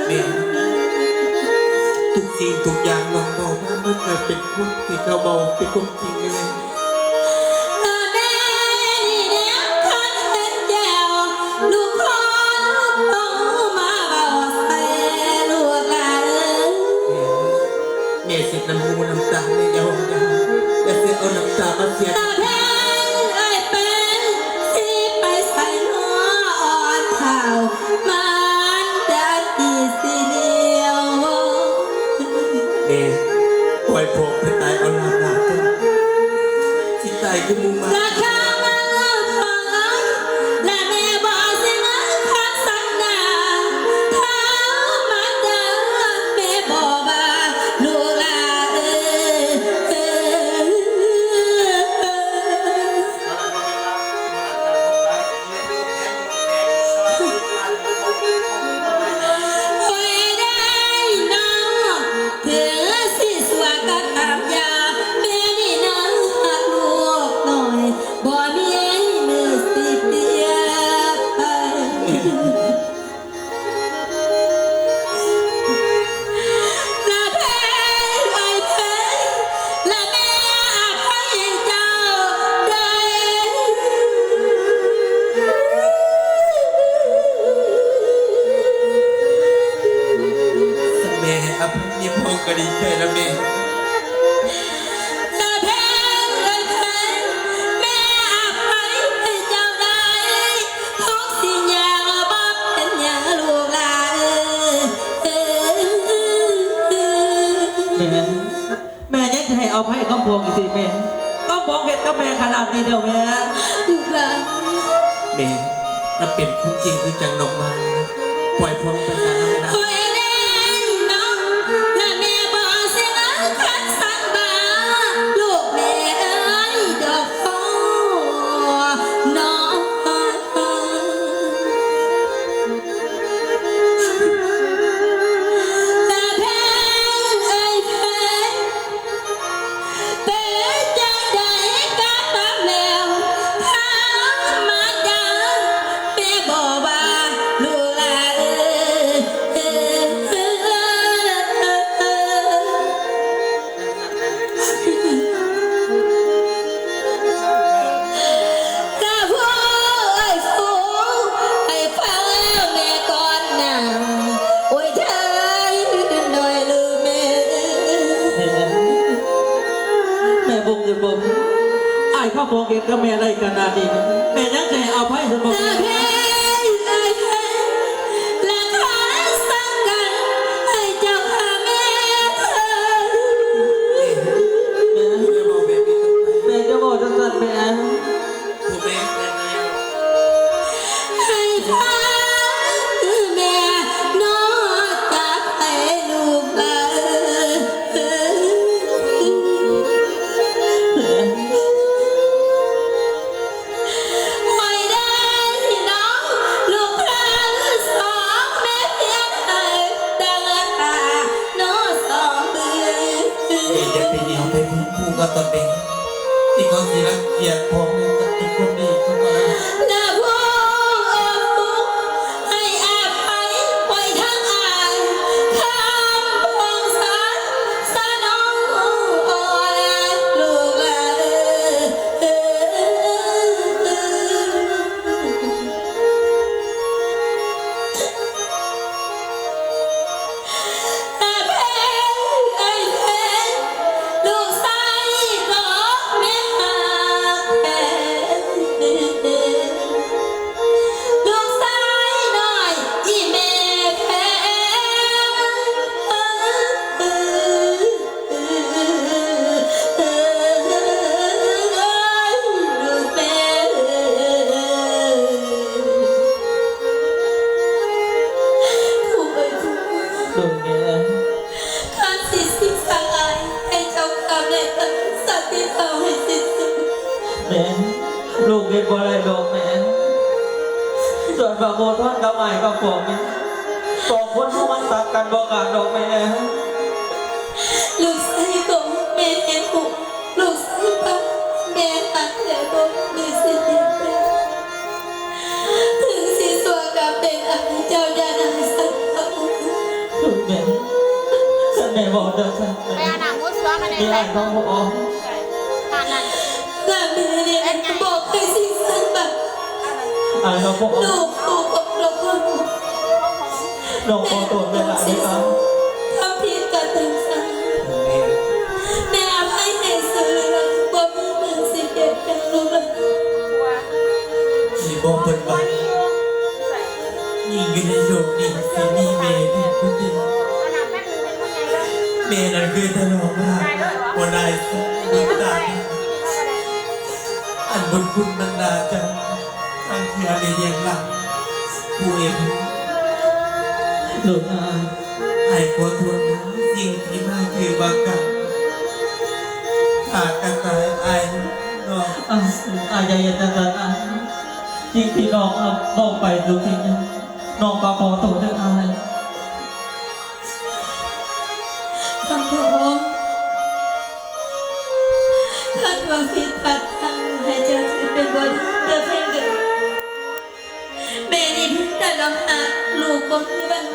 ແມ່ ທຸກສິ່ງທຸກຢ່າງນ້ອງເວົ້າມາໝົດ ເປັນຄວາມທີ່ເຂົາເວົ້າເປັນຄວາມຈິງເລີຍ ແມ່ເຊັດນ້ຳຫູນ້ຳຕາແມ່ ຢ່າຮ້ອງ ຢ່າຮ້ອງ ຢ່າເຊັດເອົານ້ຳຕາມາເສຍ ຕາແພງເອີຍແປງ ຊິໄປໃສນໍ ອ່ອນເຖົ້າ ມັນຈະຕີສີ່ຫຼ່ຽວ ແມ່ ປ່ອຍພວກເພິ່ນຕາຍເອົາລາບລາບເຖາະ ພວກອີ່ຕິແມ່ ຕ້ອງບອກເຮັດກັບແມ່ຂະໜາດນີ້ແລ້ວແມ່. ລູກຫຼານ ແມ່ ມັນເປັນຄວາມຈິງຄືຈັ່ງນ້ອງວ່າ ປ່ອຍພວກໄປຊະນະແມ່ນະ. ຂ້ອຍແມ່ນນ້ອງ ລະແມ່ບໍ່ເສຍເງິນຄັນສັ່ງບາ ລູກແມ່ເອີຍ ດອກໂພນ້ອງ ລະແພງເອີຍແພງ ເປັນຈັ່ງໃດກໍຕາມແລ້ວ ທຳມະດາແມ່ບໍ່ວ່າ ລູກຫຼານເອີຍ ລະຜູ້ເອີຍຜູ້ ໃຫ້ຟັງແລ້ວແມ່ກ່ອນນາ ໂອ້ຍເທີຍນ້ອຍລູກແມ່. ແມ່ ແມ່ບໍ່ເກີດບໍ່ມີ ອ້າຍເຂົາບອກເຮັດກັບແມ່ໄດ້ຂະໜາດນີ້ ແມ່ຍັງຈະໃຫ້ອະໄພໃຫ້ບໍ່? ລະເພ ລະເພ ລະຄາຍສັງກັນໃຫ້ເຈົ້າຂ້າແມ່ເທີຍ. ແມ່ ແມ່ຢ່າເວົ້າແບບນີ້ກັບຂ້ອຍ ແມ່ຢ່າເວົ້າຈັ່ງຊັ້ນແມ່. ຜູ້ແມ່ ແມ່ ໃຫ້ພາແມ່ນອນຕາໄປລູກເອີຍ ໂອ້ຍເດີນ້ອງ ລູກເອີຍສອງແມ່ພຽງໃຫ້ຕັ້ງຕາ ນອສອງມື. ເອີຍ ຢ່າໄປໜຽວໄປພູກັບຕອນເດັກ ທີ່ເຂົາຊິລັງກຽດພໍ່ແມ່ກັບເປັນຄົນດີເຂົາວ່າ. ນະຜູ້ເອີຍຜູ້ ໃຫ້ອະໄພໄວ້ທາງອ້າຍ ຄຳພອງສາ ສະໜອງອ້ອນລູກເອີຍ. ຕາແພງເອີຍແພງ ລູກຊາຍຂອງແມ່ຮັກແພງ ລູກຊາຍນ້ອຍອີ່ແມ່ແພງ ເອີຍ ລູກແມ່ເອີຍ ຜູ້ເອີຍຜູ້ ໂດຍແມ່ ຂ້າຊິຊິງສັງອ້າຍ ໃຫ້ເຈົ້າຂ້າແມ່ຕັ້ງສັກທີ່ເຈົ້າໃຫ້ສິ້ນສຸດ. ແມ່ ລູກເຮັດບໍ່ໄດ້ດອກແມ່ ສ່ວນພະໂມທອນກັບອ້າຍກັບຂອງນີ້ ສອງຄົນເຮົາມັນຕັດກັນບໍ່ຂາດດອກແມ່. ລູກຊາຍຂອງແມ່ເຮັດບຸນ ລູກຊາຍຂອງແມ່ຮັກແທ້ບໍ່ມີສິດປ່ຽນແປງ ເຖິງຊິຊົ່ວກໍເປັນອະໄພ ເຈົ້າຢ່ານຳສັກເຂົາ. ແມ່ ຄັນແມ່ເວົ້າຈັ່ງຊັ້ນ ໄປເອົານ້ຳຫົວເສືອມາແດ່ ມີອ້າຍເຂົາບໍ່ອອກ ນັ້ນ ແມ່ນີ້ບອກໃຫ້ສິ້ນສັກບາດ ອ້າຍເຂົາບໍ່ອອກ ລູກ ລູກ ລູກ ລູກ ນ້ອງຂໍໂທດແມ່ຫຼາຍເດີອ້າຍ ທຳຜິດກະຕັ້ງໃຈ ແມ່ອະໄພໃຫ້ຊື່ ບໍ່ມີເລື່ອງຊິປ່ຽນແປງລູກ. ທີ່ບອກເພິ່ນວ່າ ຍິງຢູ່ໃນໂລກນີ້ຊິມີແມ່ພຽງຄົນດຽວ ແມ່ນັ້ນຄືຕະຫຼອດມາ ບໍ່ໄດ້ບຸນຕາ ອັນບຸນຄຸນມັນໜາຈາ ຕັ້ງເທື່ອແມ່ລ້ຽງຫຼານ ຜູ້ເອັນດູ ລູກອາຍ ອ້າຍຂໍໂທດນະ ສິ່ງທີ່ມາຖືວ່າການຂ້າກະຕາຍອ້າຍເນາະ. ອ້າຍ ອ້າຍຢ່າເຮັດຈັ່ງຊັ້ນອ້າຍ ສິ່ງທີ່ນ້ອງເວົ້າໄປທຸກສິ່ງ ນ້ອງກໍຂໍໂທດເດີອ້າຍ. ຄຳພອງ ຄັນວ່າຜິດພາດທາງ ໃຫ້ເຈົ້າຖືເປັນບໍ່ດີເດີເພງເດີ. ແມ່ນີ້ເປັນແຕ່ລຳຫາລູກບໍ່ມີວັນ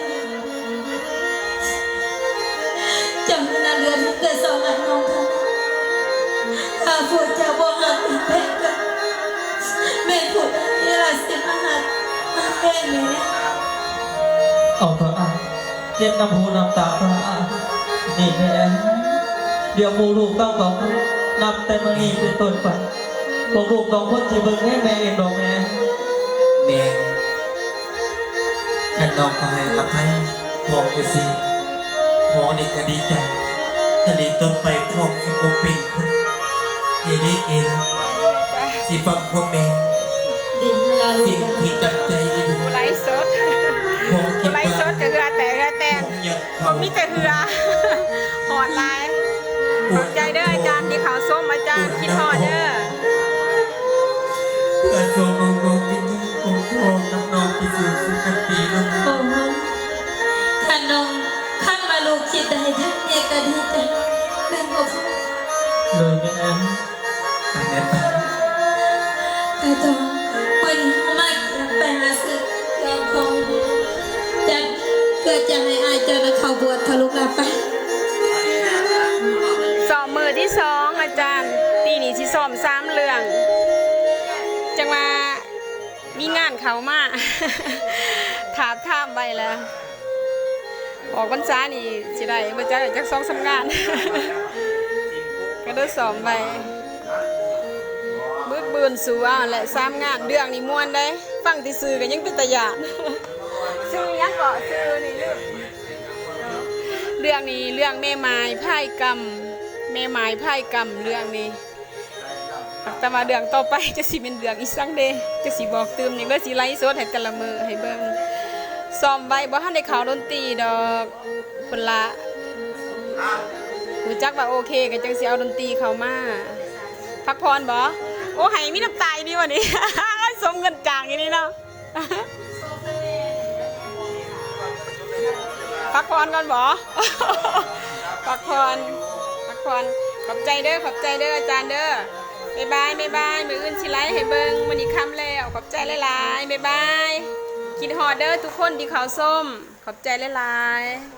ເຈົ້ານັ້ນເຫຼືອເທື່ອສອງອັນນ້ອງເທົ່ານັ້ນ ຖ້າຜູ້ເຈົ້າບໍ່ຮັກແພງກັນ ແມ່ນຜູ້ໃດລະຊິມາຮັກມາແພງແມ່? ເອົາເຖາະອ້າຍ ເຈັບນ້ຳຫູນ້ຳຕາພະອາຍ ນີ້ແມ່ ດຽວໝູ່ລູກທັງສອງຄົນ ນັບແຕ່ມື້ນີ້ເປັນຕົ້ນໄປ ພວກລູກສອງຄົນຊິເບິ່ງແຍງແມ່ເອງດອກແມ່. ແມ່ ຄັນນ້ອງກໍໃຫ້ອະໄພພວກຈັ່ງຊີ້ ພວກນີ້ກໍດີໃຈ ແຕ່ນີ້ຕໍ່ໄປພວກຊິບໍ່ເປັນຄົນ ເອເດເອ ຊິຟັງຄວາມແມ່ ເດນລາລູ ສິ່ງທີ່ຈັບໃຈອີ່ ຜູ້ໄລສົດ ຂອງ ຜູ້ໄລສົດກໍເຫື່ອແຕກເຫື່ອແຕກ ບໍ່ມີແຕ່ເຫື່ອ ຮ້ອນຫຼາຍ. ຂອບໃຈເດີອາຈານທີ່ເຂົ້າຊົມ ອາຈານຄິດຮອດເດີ. ເພື່ອສົ່ງອອກດວງວິນຍານຂອງພໍ່ກັບນ້ອງໄປສູ່ສຸຄະຕິນຳ. ໂອ້ໂຫ ທ່ານນ້ອງ ຄັນວ່າລູກຄິດໄດ້ ທາງແມ່ກໍດີໃຈ ແມ່ນບໍ່ພໍ່? ໂດຍແມ່ ໄປແມ່ໄປ. ຕາທອງ ມື້ນີ້ເຮົາມາ ໄປຫາຊື້ເຄື່ອງຂອງຈັດ ເພື່ອຈະໃຫ້ອ້າຍເຈົ້ານະເຂົ້າບວດເຖາະລູກຫຼາໄປ. ຊ້ອມມື້ທີສອງ ອາຈານ ປີນີ້ຊິຊ້ອມສາມເລື່ອງ ຈັ່ງວ່າມີງານເຂົ້າມາ ທາບທາມໄວ້ແລ້ວ. ອອກພັນສານີ້ຊິໄດ້ບໍ່ຈັກ ຈັກສອງສາມງານ ກໍໄດ້ຊ້ອມໄວ້ ບຶກບືນສູ້ເອົາແຫຼະ ສາມງານ. ເລື່ອງນີ້ມ່ວນເດ້ ຟັງແຕ່ຊື່ກໍຍັງເປັນຕາຢ້ານ. ຊື່ຫຍັງເກາະ? ຊື່ນີ້ລືມ. ເລື່ອງນີ້ເລື່ອງແມ່ໝ້າຍພາຍກຳ ແມ່ໝ້າຍພາຍກຳ ເລື່ອງນີ້. ແຕ່ວ່າເລື່ອງຕໍ່ໄປຈັກຊິແມ່ນເລື່ອງອີ່ຫຍັງເດ ຈັກຊິບອກຕື່ມຫຍັງເດີ ຊິໄລຟ໌ສົດໃຫ້ແຕ່ລະມື້ໃຫ້ເບິ່ງ. ຊ້ອມໄວ້ ບໍ່ທັນໄດ້ເຂົ້າດົນຕີດອກ ພຸ້ນລະ ຮູ້ຈັກວ່າໂອເຄ ກໍຈັ່ງຊິເອົາດົນຕີເຂົ້າມາ. ພັກຜ່ອນບໍ່? ໂອ້ ໄຫ້ມີນ້ຳຕາອີ່ນີ້ວະນີ້ ສົມເງິນຈ້າງອີ່ນີ້ເນາະ. ພັກຜ່ອນກ່ອນບໍ່? ພັກຜ່ອນ ພັກຜ່ອນ. ຂອບໃຈເດີ ຂອບໃຈເດີອາຈານເດີ. ບາຍບາຍ ບາຍບາຍ. ມື້ອື່ນຊິໄລຟ໌ໃຫ້ເບິ່ງ. ມື້ນີ້ຄ່ຳແລ້ວ. ຂອບໃຈຫຼາຍໆ. ບາຍບາຍ. ຄິດຮອດເດີທຸກຄົນທີ່ເຂົ້າຊົມ. ຂອບໃຈຫຼາຍໆ.